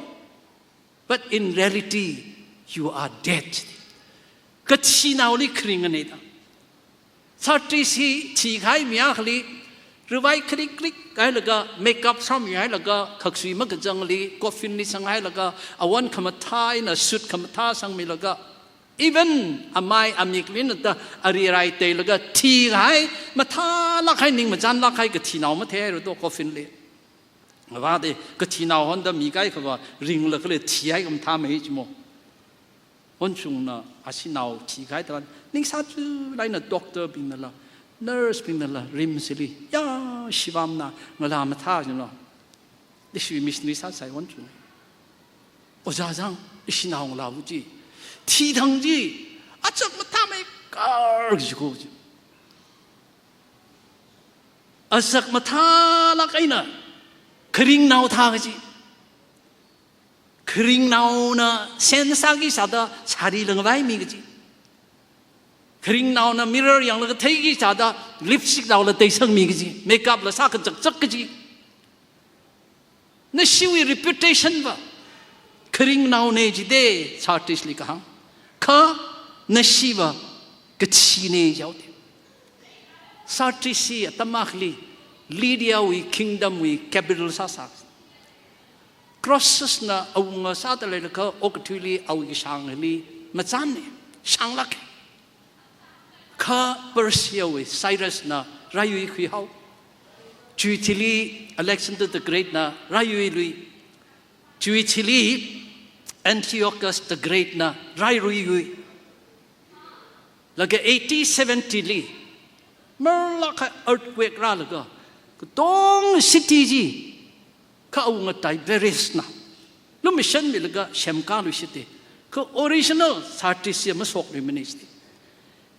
But in reality, you are dead. Kathinaoli kharingane da. Sardis hi thikahai mi akhali, ravai krik krik hailaga, makeup samhailaga, khaksui makazangli coffin li sanghailaga, awon khamathā eina suit khamathā sangmilaga, even amai amikli nata arirai teilaga thikahai, mathālāk kahai, ning machānlāk kahai kathinao matheihaira do coffin li. Vāda kathinao honda mi kaikhava ringlaga khalei thihai khamathā mei shimo. Honchungna ashinao thikahai tharan, ningsāthuilaga doctor bingnala, nurse bingnala, RIMS li, ya, shivamna, ngalā mathā jino. Ishi missionary sāsai Honchung. Ojā zang, ishinao ngalāva chi, thithang chi, azak mathāmeikar jiko chi. Azak mathālāk eina kharingnao thā kaji. Kharingnaona sen sāki sāda sari langvaimi kaji. Kharingnaona mirror yanglaga theiki sāda lipstick naola teisangmi kaji, makeup la sākazakzak kaji. Nashiwui reputation va kharingnaone jide, Sardis li kahāng. Kha nashiva kathine jihaode. Sardis hi atam akhali Lydiawui kingdomwui capital sāsā. Croesus na awunga sāda leilakha okathuili awui kashāngli machānne, shānglāke. Kha Persiawui Cyrus na raiyui khuihao. Chiwui thili Alexander the Great na raiyui lui. Chiwui thili Antiochus the Great na rairui yui. Laga A D seventy li, marlāk kahai earthquake rālaga, katong city chi, kha awunga Tiberius na lumashanmilaga semkaluishitde. Kha original Sardis chi mashokluimane shitde.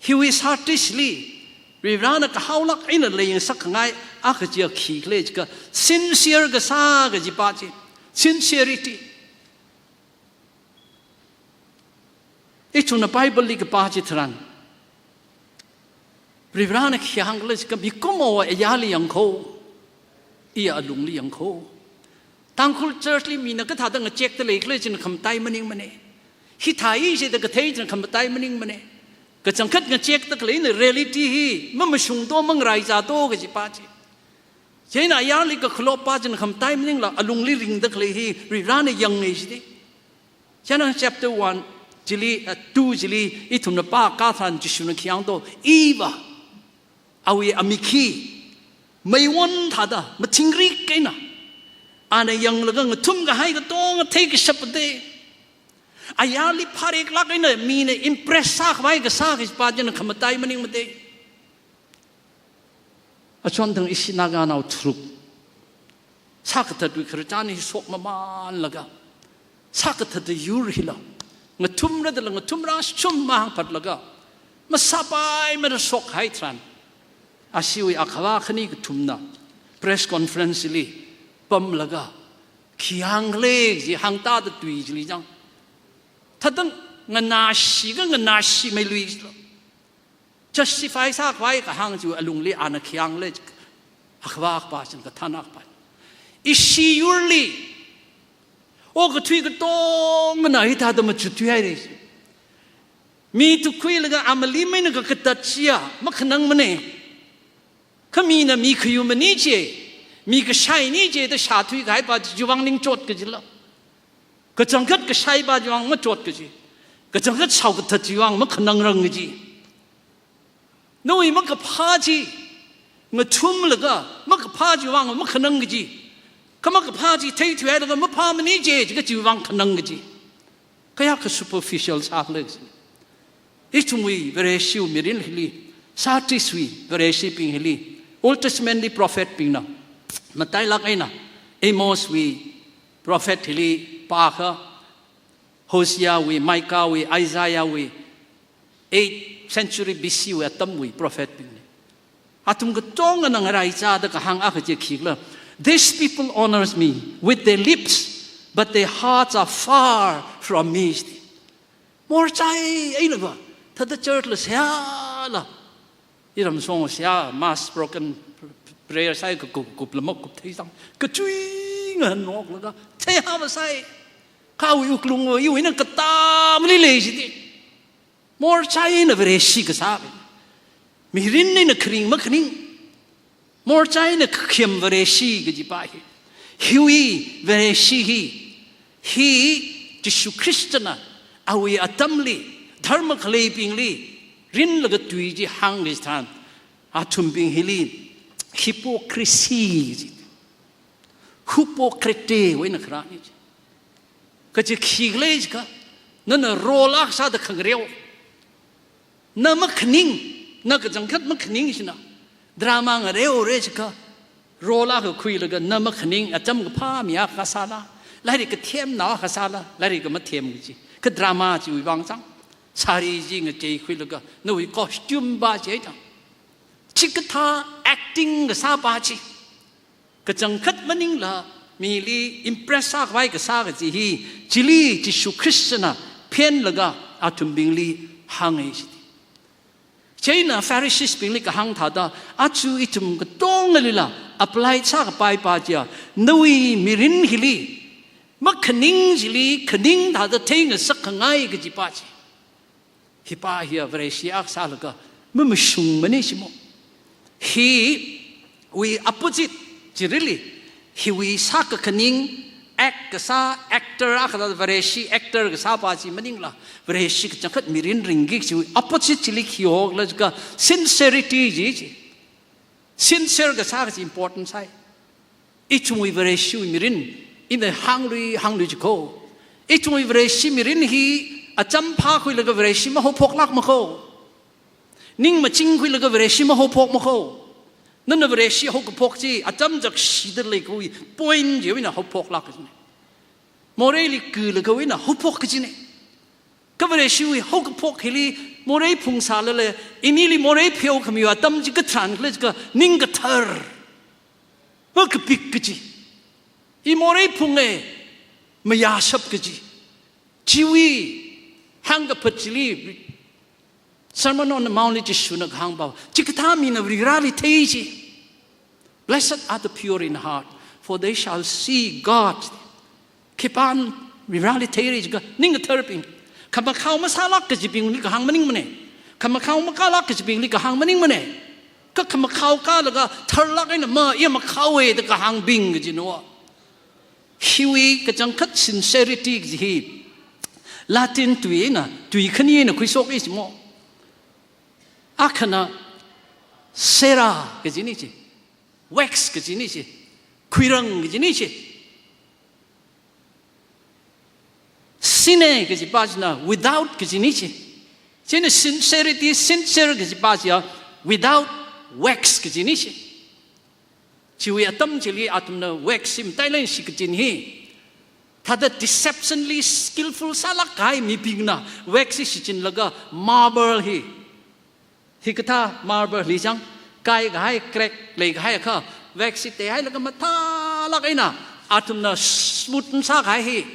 Hiwui Sardis li, Varivarana kahaolāk eina leingasak khangai akha chiya khikhala jiakha, sincere kasā kajipa chi, sincerity. Ithumna Bible li kapā chitharan, Varivarana khi hāngkhala jiakha, mikumo ayāli yangkho, iya alungli yangkho. Tangkhul church li mina kathāda ngachekda leikhala china khamatai maningmane. Hithā i jida kathei china khamatai maningmane. Kachangkhat ngachekda khaleina reality hi mamashungto, mangraizāto kajipa chi. Chieina ayāli kakhaloppa china khamatai maningla alungli ringda khalei hi Varivarana yange jide. China chapter one chili, uh, two chili ithumna pākatharan Jishuna khi hāngto, iva awui amik hi meiwon thāda mathingrik eina, ana yanglaga ngathum kahai katonga theikashapde. Ayāli phareklāk eina mina impress sākhavai kasā kajipa china khamatai maningmade. Achonthang ishi Naganao tharuk, sākathatwui khararchan hi shokmamānlaga, sākathatwui yur hila ngathumradala ngathumrashum mahāngphatlaga, masāpaimada shokhai tharan, ashiwui akhava khani kathumna press conference li pamlaga, khi hāngkhala ji hāngtāda tui chili zang, thatang Nganāshi ka nganāshimei lui lo. Justify sākhavai kahāng chi alungli ana khayang le, akhava akhapa china kathāna akhapa. Ishi yurli okathui katongana hithāda machut thuihaira. Mi tukkhuilaga amali maina kakatat chiya makhanangmana. Kha mina mi khayumani chi, mi kashaini chi da shāthuikahaipa chiwui vang ningchot kajila. Kachangkhat kashaipa chiwui vang machot kaji. Kachangkhat shaokathat chiwui vang makhanangrang kaji. Nawui makaphā chi ngathumlaga makaphā chiwui vang makhanang kaji. Kha makaphā chi theithuihailaga maphāmani chi, chi kachiwui vang khanang kaji. Kayākha superficial sākhala kaji. Ithumwui Vareshiwui mirin hili, Sardiswui Vareshibing hili, Old Testament li prophet bingna matailāk eina Amoswui prophet hili pākha, Hoseawui, Micahwui, Isaiahwui, eighth century B C wui atamwui prophet bingna. Athum katongana ngaraichāda kahāng akha chi khikhala. "This people honors me with their lips, but their hearts are far from me." Morchai einava, thāda church la seihāla, iram song seihā, mass broken prayer sāi, kakup, kupla makup theisang, kachui ngahān noklaga, theihāva sāi, kha awui wuklungva iwui eina katamli lei jida. Morchai eina Vareshi kasā, mirin eina kharing makhaning. Morchai eina kakhem Vareshi kajipa hi. Hiwui Vareshi hi, hi Jishu Khristana awui atamli dharma khaleibingli rinlaga tui chi hāngkahai tharan, athumbing hili hypocrisy kaji, hypocrite wui eina kharāna chi. Kaji khikhala jiakha, nana role akha sāda khangareo. Na makhaning, na kachangkhat makhaning china, drama ngareora jiakha, role akha khuilaga na makhaning, acham kaphā mi akha sāla, lairik kathem nao akha sāla, lairik kamathem kaji. Kha drama chiwui vang chang, sari chi ngacheikhuilaga, nawui costume pa chi chang, chikathā acting kasāpa chi. Kachangkhat maningla mili impress sākhavai kasā kaji hi, chili Jishu Khristana phenlaga athumbingli hānghai jida. Chieina Pharisees bingli kahāng thāda, aja ithum katongalila apply sākapaipa chiya, nawui mirin hili makhaning chili khaning thāda theingasak khangai kajipa chi. Hipa hiya Vareshi akha sālaga mamashungmana jimo. Hiwui opposite chi really, hiwui sākakhaning, act kasā, actor akha thāda Vareshi actor kasāpa chi maningla, Vareshi kachangkhat mirin ringki kajiwui opposite chili khi hokhala jiakha sincerity ji chi. Sincere kasā kaji important sāi. Ithumwui Vareshiwui mirin, ina hānglui hānglui jikho. Ithumwui Vareshi mirin hi acham phākhuilaga Vareshi mahaophoklākma kho. Ning machingkhuilaga Vareshi mahaophokma kho. Nana Vareshi haokaphok chi, acham chakshida leikhavai point chiwui eina haophoklāk kajina. Moreili khuilakhawui eina haophok kajina. Kha Vareshiwui haokaphok hili morei phungsālala, inili morei pheokhamiwui atam chi katharan khala jiakha ning kathar, makapik kaji. I morei phunga, mayāshap kaji. Chiwui hāngkaphat chili, Sermon on the Mount li Jishuna kahāngpa, chikathā mina Varivarali thei ji. "Blessed are the pure in heart, for they shall see God." Khipāna Varivarali theira jiakha ning katharbing. Khamakhao masālāk kajibingli kahāng maningmana. Khamakhao makālāk kajibingli kahāng maningmana. Kha khamakhao kālaga tharlāk eina ma, iya makhaowa da kahāngbing kajina. Hiwui kachangkhat sincerity kaji hi Latin tui eina, tui khani eina khuishoka jimo. Akhana cera kajina chi, wax kajina chi, khuirang kajina chi. Sine kajipa china without kajina chi. Chieina sincerity, sincere kajipa chiya without wax kajina chi. Chiwui atam chili athumna wax hi matailāk eina shikachin hi, thāda deceptionly skillful sālāk kahai mibingna wax hi shichinlaga marble hi, hikathā marble li chang, kaikahai, crack leikahai akha, wax hi teihailaga mathālāk eina athumna smooth sākahai hi,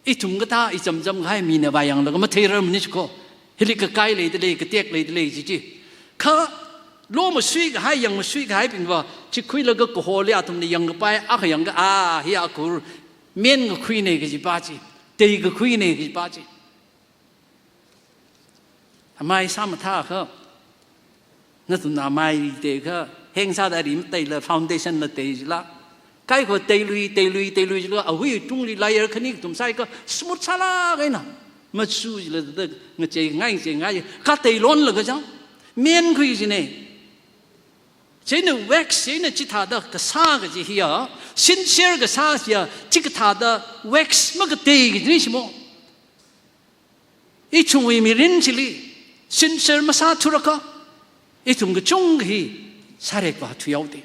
Ithum katā ichamcham kahai mina vāyanglaga matheirarmana chiko. Hili kakai leidalei, katek leidalei chi chi. Kha lo masui kahai, yang masui kahaibingva, chi khuilaga kaholi athumna yangkapai, akha yangka, ah, hi akur, menkakhuina kajipa chi, teikakhuina kajipa chi. Amai sāmathākha, nathumna amai teikha, heng sāda rim teila, foundation la tei jila. Kaikho teilui, teilui, teilui jila, awui tungli layer khani kathum sāikha, smooth sālāk eina. Machu jila da, ngachei ngai, ngachei ngai, kateilonlaga chang. Menkhui jina. Chieina wax, chieina chithāda kasā kaji hiya, sincere kasā hiya, chikathāda wax makatei kajina shimo. Ithumwui mirin chili, sincere masāthurakha, ithum kachungkha hi sārekvā thuihaoda.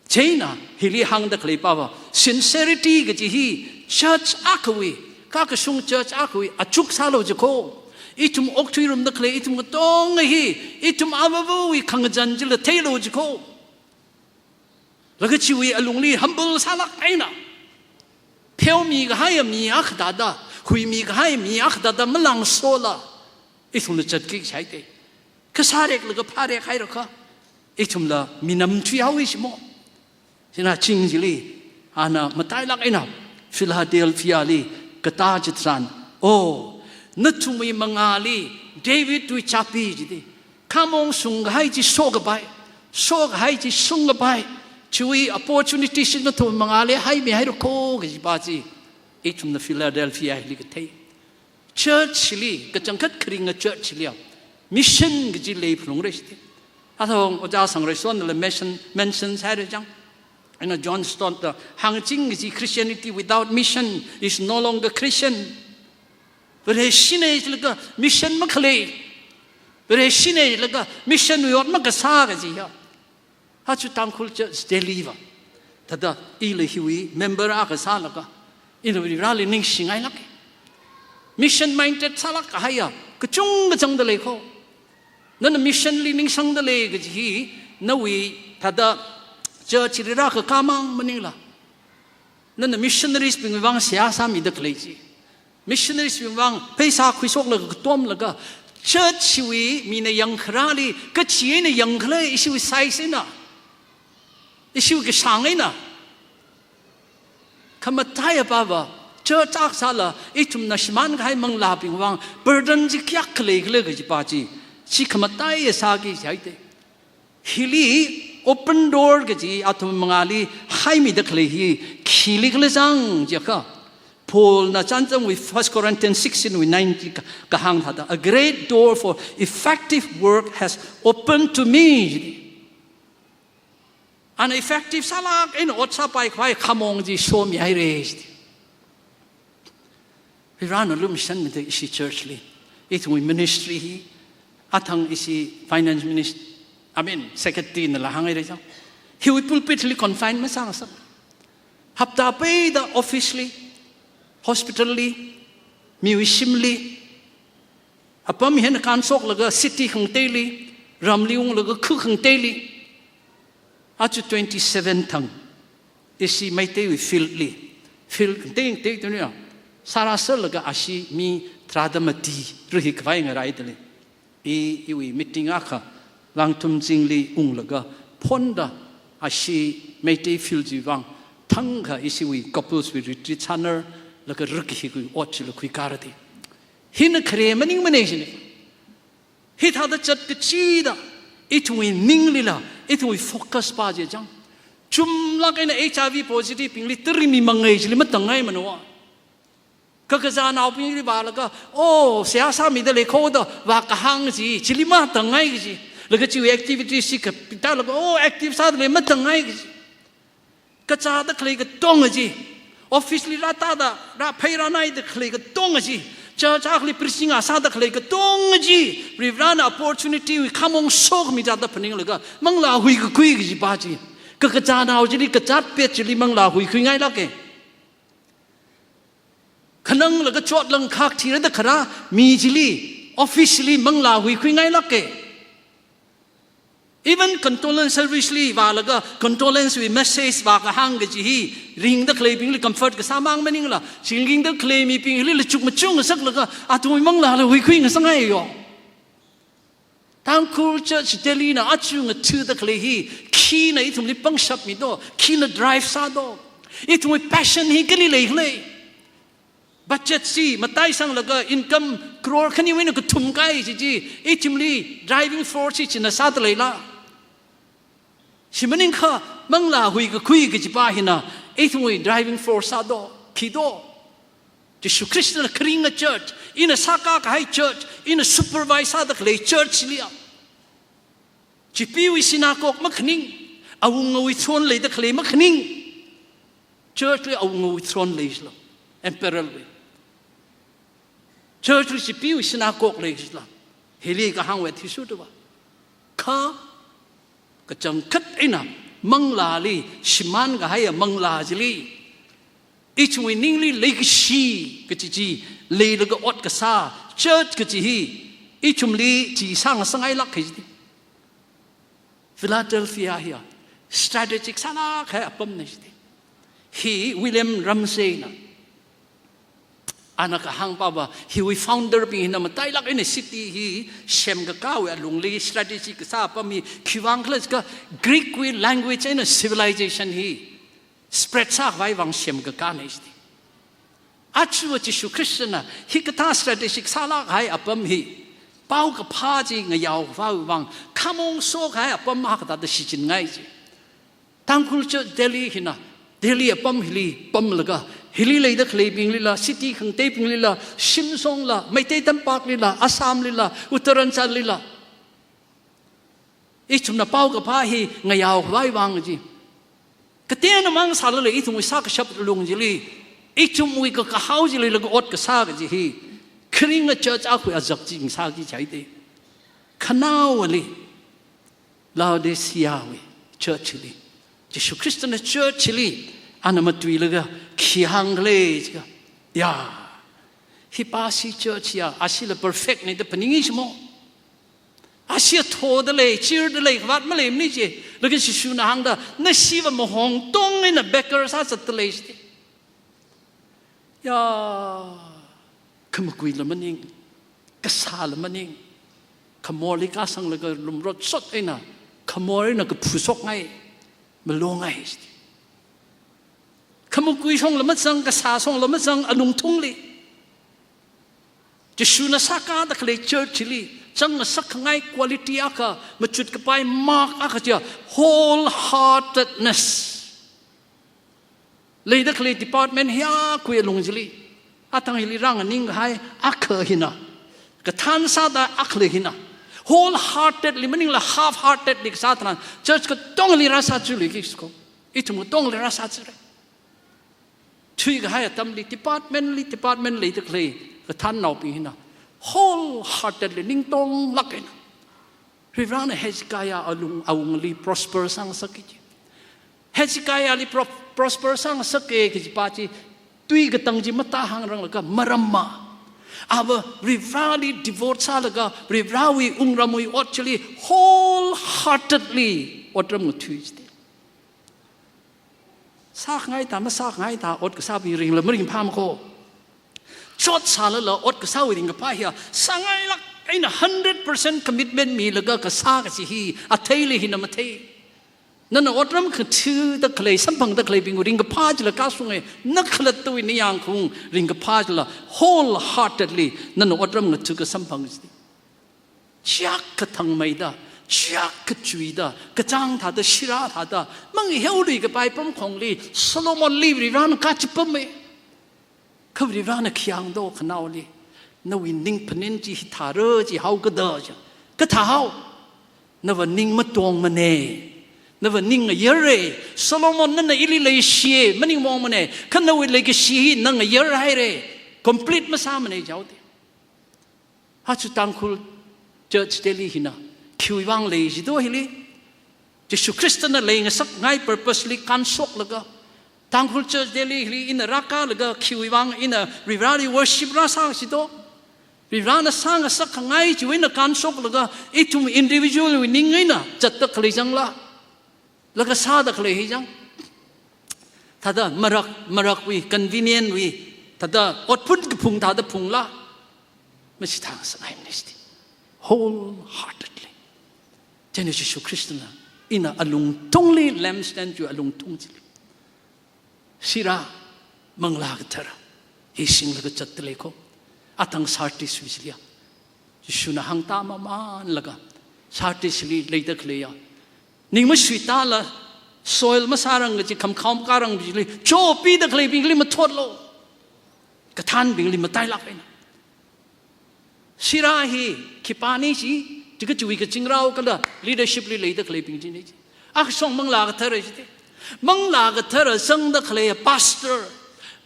Chieina hili hāngda khaleipava, sincerity kaji hi church akhawui, kakashung church akhawui, achuk sālu jiko. Ithum okthuirumda khalei, ithum katonga hi, ithum avāvawui khangazan chila theilu jiko. Laga chiwui alungli humble sālāk eina, pheomi kahai mi akha thāda, huimi kahai mi akha thāda malangsola, ithumna chatki shaite. Kha sāreklaga phārek hairakha, ithumla minam thuihaowa shimo. Chieina ching chili, ana matailāk eina, Philadelphia li katā chitharan, oh, nathumwui mangāli Davidwui chāpi jida. Khamong shungkahai chi shokapai, shokahai chi shungkapai, chiwui opportunity chi nathum mangāli haimi hairako kajipa chi, ithumna Philadelphia hili kathei. Church li, kachangkhat kharinga church li, mission kaji leiphalungra shite. Athong Ojā Sangreisonla mention, mention sāhaira chang. Eina John Stott da hāngching kaji, Christianity without mission is no longer Christian. Vareshina jilaga mission makhalei. Vareshina jilaga mission wui ot makasā kaji ya. Aja Tangkhul Church Delhi va, thāda ila hiwui member akha sālaga, ina Vareli ningshingailāka. Mission minded sālāk kahaiya kachungkha zangda leiko. Nana mission li ningsangda lei kaji hi, nawui thāda church li rākakā mang maningla, nana missionaries bingwui vang seihā sāmida khalei chi. Missionaries bingwui vang pheisā khuishoklaga katomlaga, church wui mina yangkharāli, kachi eina yangkhala, ishiwui size eina, ishiwui kashāng eina. Khamataiya pava, church akha sāla, ithumna shimān kahai manglābingwui vang burden chi kayākha leikhala kajipa chi, chi khamataiya sāki shaite. Hili open door kaji athum mangāli haimida khalei hi khili khala chang jiakha, Paulna chānjamwui First Corinthians sixteen wui nine chi ka, kahāng thāda, "A great door for effective work has opened to me." Ana effective sālāk eina ot sāpai khavai khamong chi shomihaira. Varena lumashanmida ishi church li, ithumwui ministry hi, athang ishi finance minister, I mean, secretary nala hānghaira chang. Hiwui pulpit li confine masāngasak. Hapta peida office li, hospital li, miwui shimli, apam hi eina kānshoklaga city khangateili, ramli unglaga khu khangateili, aja twenty-seven thang, ishi Meiteiwui field li, field khangatei ngatei tuni ya, sārāserlaga ashi mi tharāda mati, ruhi khavai ngaraidalei. I, iwui meeting akha, Langtum chingli unglaga, phonda ashi Meitei field chiwui vang, thangkha ishiwui couples wui retreat sānarlaga ruk hi khui ot chila khuikara da. Hina khare maningmana jina. Hithāda chat kachida, ithumwui ninglila, ithumwui focus pa chi chang. Chumlāk eina H I V positive bingli tari mi mangai chili matangngaimana. Kakazā naobingli vālaga, oh, seihā sāmida leiko da vākahāng chi, chili matangngai kaji. Laga chiwui activities chi kapitalaga, oh, active sāda lei matangngai kaji. Kazāda khalei katonga chi, office li rātāda, rāphei rānaida khalei katonga chi, church akhali preaching a sāda khalei katonga chi, Varena opportunity wui khamong shokhami thāda phaninglaga, manglā huikakhui kajipa chi, kakazā nao chili, kazāt pet chili manglā huikhuingailāka. Khananglaga chotlang khak thirada kharā mi chili, office li manglā huikhuingailāka. Even condolence service li vālaga condolence wui message vākahāng kaji hi, ringda khaleibingli comfort kasā mang maningla, chingringda khaleimibingli lachuk machung ngasaklaga, athumwui manglāla huikhui ngasakngaiya. Tangkhul Church Delhi na aja ngathada khalei hi, khina ithumli pangshap mido, khina drive sādo, ithumwui passion hi kali leikhala. Budget chi mataisanglaga income crore khaniwui eina kathum kai chi chi, ithumli driving force chi china sāda leila. Chi maningkha manglā huikakhui kajipa hina ithumwui driving force sādo, khido. Jishu Khristana kharinga church, ina sākakahai church, ina supervise sāda khalei church liya. Chipeewui synagogue makhaning, awungawui throne leida khalei makhaning. Church li awungawui throne lei jila, emperor wui. Church li chipeewui synagogue lei jila. Hili kahāngwui athishurda va. Kha kachangkhat eina manglāli, shimānkahaiya manglā chili, ithumwui ningli leikashi kaji chi leilaga ot kasā church kaji hi ithumli chi sāngasakngailāk kaji chi. Philadelphia hiya strategic sālākkahai apamna chi. Hi William Ramsay na, ana kahāngpava, hiwui founder bing hina matailāk eina city hi semkakāwui alungli strategic kasā apam hi khiwuivang khala jiakha Greek wui language eina civilization hi spread sākhavai vang semkakāna chi. Aja Jishu Khristana hikathā strategic sālākkahai apam hi, paokaphā chi ngayaokhavai vang khamong shokahai apam akha thāda shichinngai chi. Tangkhul Church Delhi hina, Delhi apam hili pamlaga, hili leida khaleibinglila, city khangateibinglila, shimshongla, Meitei tampaklila, Assam lila, Uttaranchal lila, ithumna paokaphā hi ngayaokhavai vang chi. Kateonao mang sālala ithumwui sākashap lung chili, ithumwui kakahao chili laga ot kasā kaji hi, kharinga church akhawui azak chi ngasāki jihaida. Khanaowali, Laodicea wui church li, Jishu Khristana church li ana matuilaga khi hāngkhala jiakha, ya, hipa shi church ya, ashila perfect na da phaningi shimo. Ashi thoda lei, chirda lei, khavāt maleimana chi. Laga Jishuna hāngda, nashiva mahong tong eina beggar sāzatda lei chi. Ya, khamakuila maning, kasāla maning, khamorli kasanglaga lumrot sot eina, khamor eina kaphushokngai, malongai chi. Khamakui shongla mazang, kasā shongla mazang, alungthungli. Jishuna sākada khalei church li, chang ngasakkhangai quality akha, machut kapai mark akha chiya, wholeheartedness. Leida khalei department hiyākha alung chili, athang hili rānganingkahai akha hina, kathān sāda akhala hina, wholeheartedly maningla half-heartedly kasā tharan, church katongli rāsāchuluiki siko. Ithum katongli rāsāchura. Thuikahai atamli, department li department leida khalei kathānnaobing hina, wholeheartedly, ningtonglāk eina, Varivarana Hezekiah alung awungli prosper sāngasakki ji. Hezekiahli pro-, prosper sāngasakke kajipa chi, tui katang chi matahāngranglaga maramma, ava Varivarali devote sālaga, Varivarawui wungramwui ot chili wholeheartedly otram ngathui chi. Sākhangaitha, masākhangaitha, ot kasāwui ringla maringphāmako. Chotsālala ot kasāwui ringkaphā hiya, sāngailāk eina hundred percent commitment milaga kasā kaji hi, atheili hina mathei. Nana otram ngathada khalei, samphangda khaleibingwui ringkaphā chila kashunge, na khalattawui nayāngkhaung ringkaphā chila wholeheartedly nana otram ngatha kasamphang chi. Chiyākha thangmeida, chiyākha chuida, kachāng thāda, shira thāda, mangaheoluikapai pamkhongli, Solomonli Varivarana kachipamme. Kha Varivarana khi hāngdo khanaoli, nawui ning phaning chi hithāra chi haokada chi. Kathāhao, nava ning matongmane. Nava ning ngayare. Solomon nana ili leishiye, maningmongmane. Kha nawui leikashi hi na ngayarhaire. Complete masāmane jihaoda. Aja Tangkhul Church Delhi hina, khiwuivang lei jido hili, Jishu Khristana leingasakngai purpose li kānshoklaga, Tangkhul Church Delhi hili ina rākalaga khiwuivang ina Varivarali worship rāsā jido. Varivarana sāngasak khangai chiwui eina kānshoklaga, ithum individual wui ning eina zatda khalei changla, laga sāda khalei hi chang. Thāda marak, marakwui, convenient wui, thāda otphun kaphung thāda phungla, machithāngasakngaimana chiti. Wholeheartedly. Chieina Jishu Khristana, ina alungthungli, lampstand chiwui alungthung chili, sira Manglā Kathara hi singlaga zatda lei kho. Athang Sardis wui chiliya, Jishuna hāngtāmamanlaga, Sardis li leida khaleiya, ning masuitāla, soil masārang kaji, khamkhao makārang chili chopida khaleibingli mathotlu, kathānbingli matailāk eina. Sira hi khipāna chi, chikachiwui kazingrao kala leadership li leida khaleibing china chi. Akha shong Manglā Kathara chite. Manglā Kathara zangda khaleiya pastor,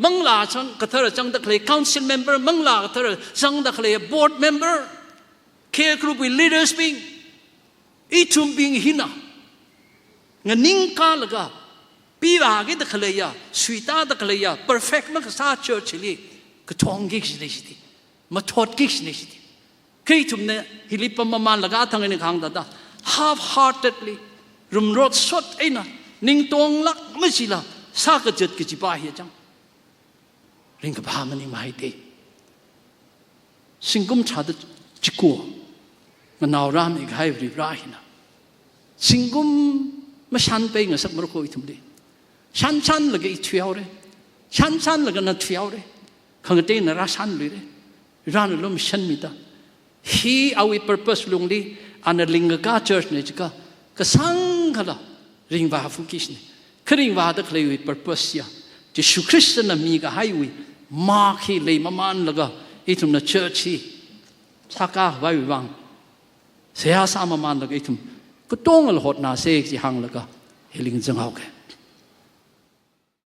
Manglā zang-, Kathara zangda khalei council member, Manglā Kathara zangda khaleiya board member, care group wui leaders bing, ithumbing hina nganingkālaga, pivākida khaleiya, suitāda khaleiya, perfect makasā church li kathongki kajina chiti, mathotki kajina chiti. Kha ithumna hili pammamanlaga athang eina kahāng thāda, half-heartedly, rumrot sot eina, ning tonglāk machila sākazat kajipa hi chang. Ringkaphā maningmei te. Zingkum tharāda chiko nganao rāmi kahai Varivara hina, zingkum mashanpeingasakmara kho ithumli. Shanshanlaga i thuihaora. Shanshanlaga na thuihaora. Khangateina rāshanluira. Varena lumashanmida, hi awui purpose lungli ana lingkakā church na jiakha, kasāngkhala ringvāfuki kajina. Kha ringvāda khaleiwui purpose ya, Jishu Khristana mikahaiwui mark hi leimamanlaga, ithumna church hi sākāvaiwui vang, seihā sāmamanlaga ithum katongala hotnāsa kaji hānglaga, hili ngazanghaoke.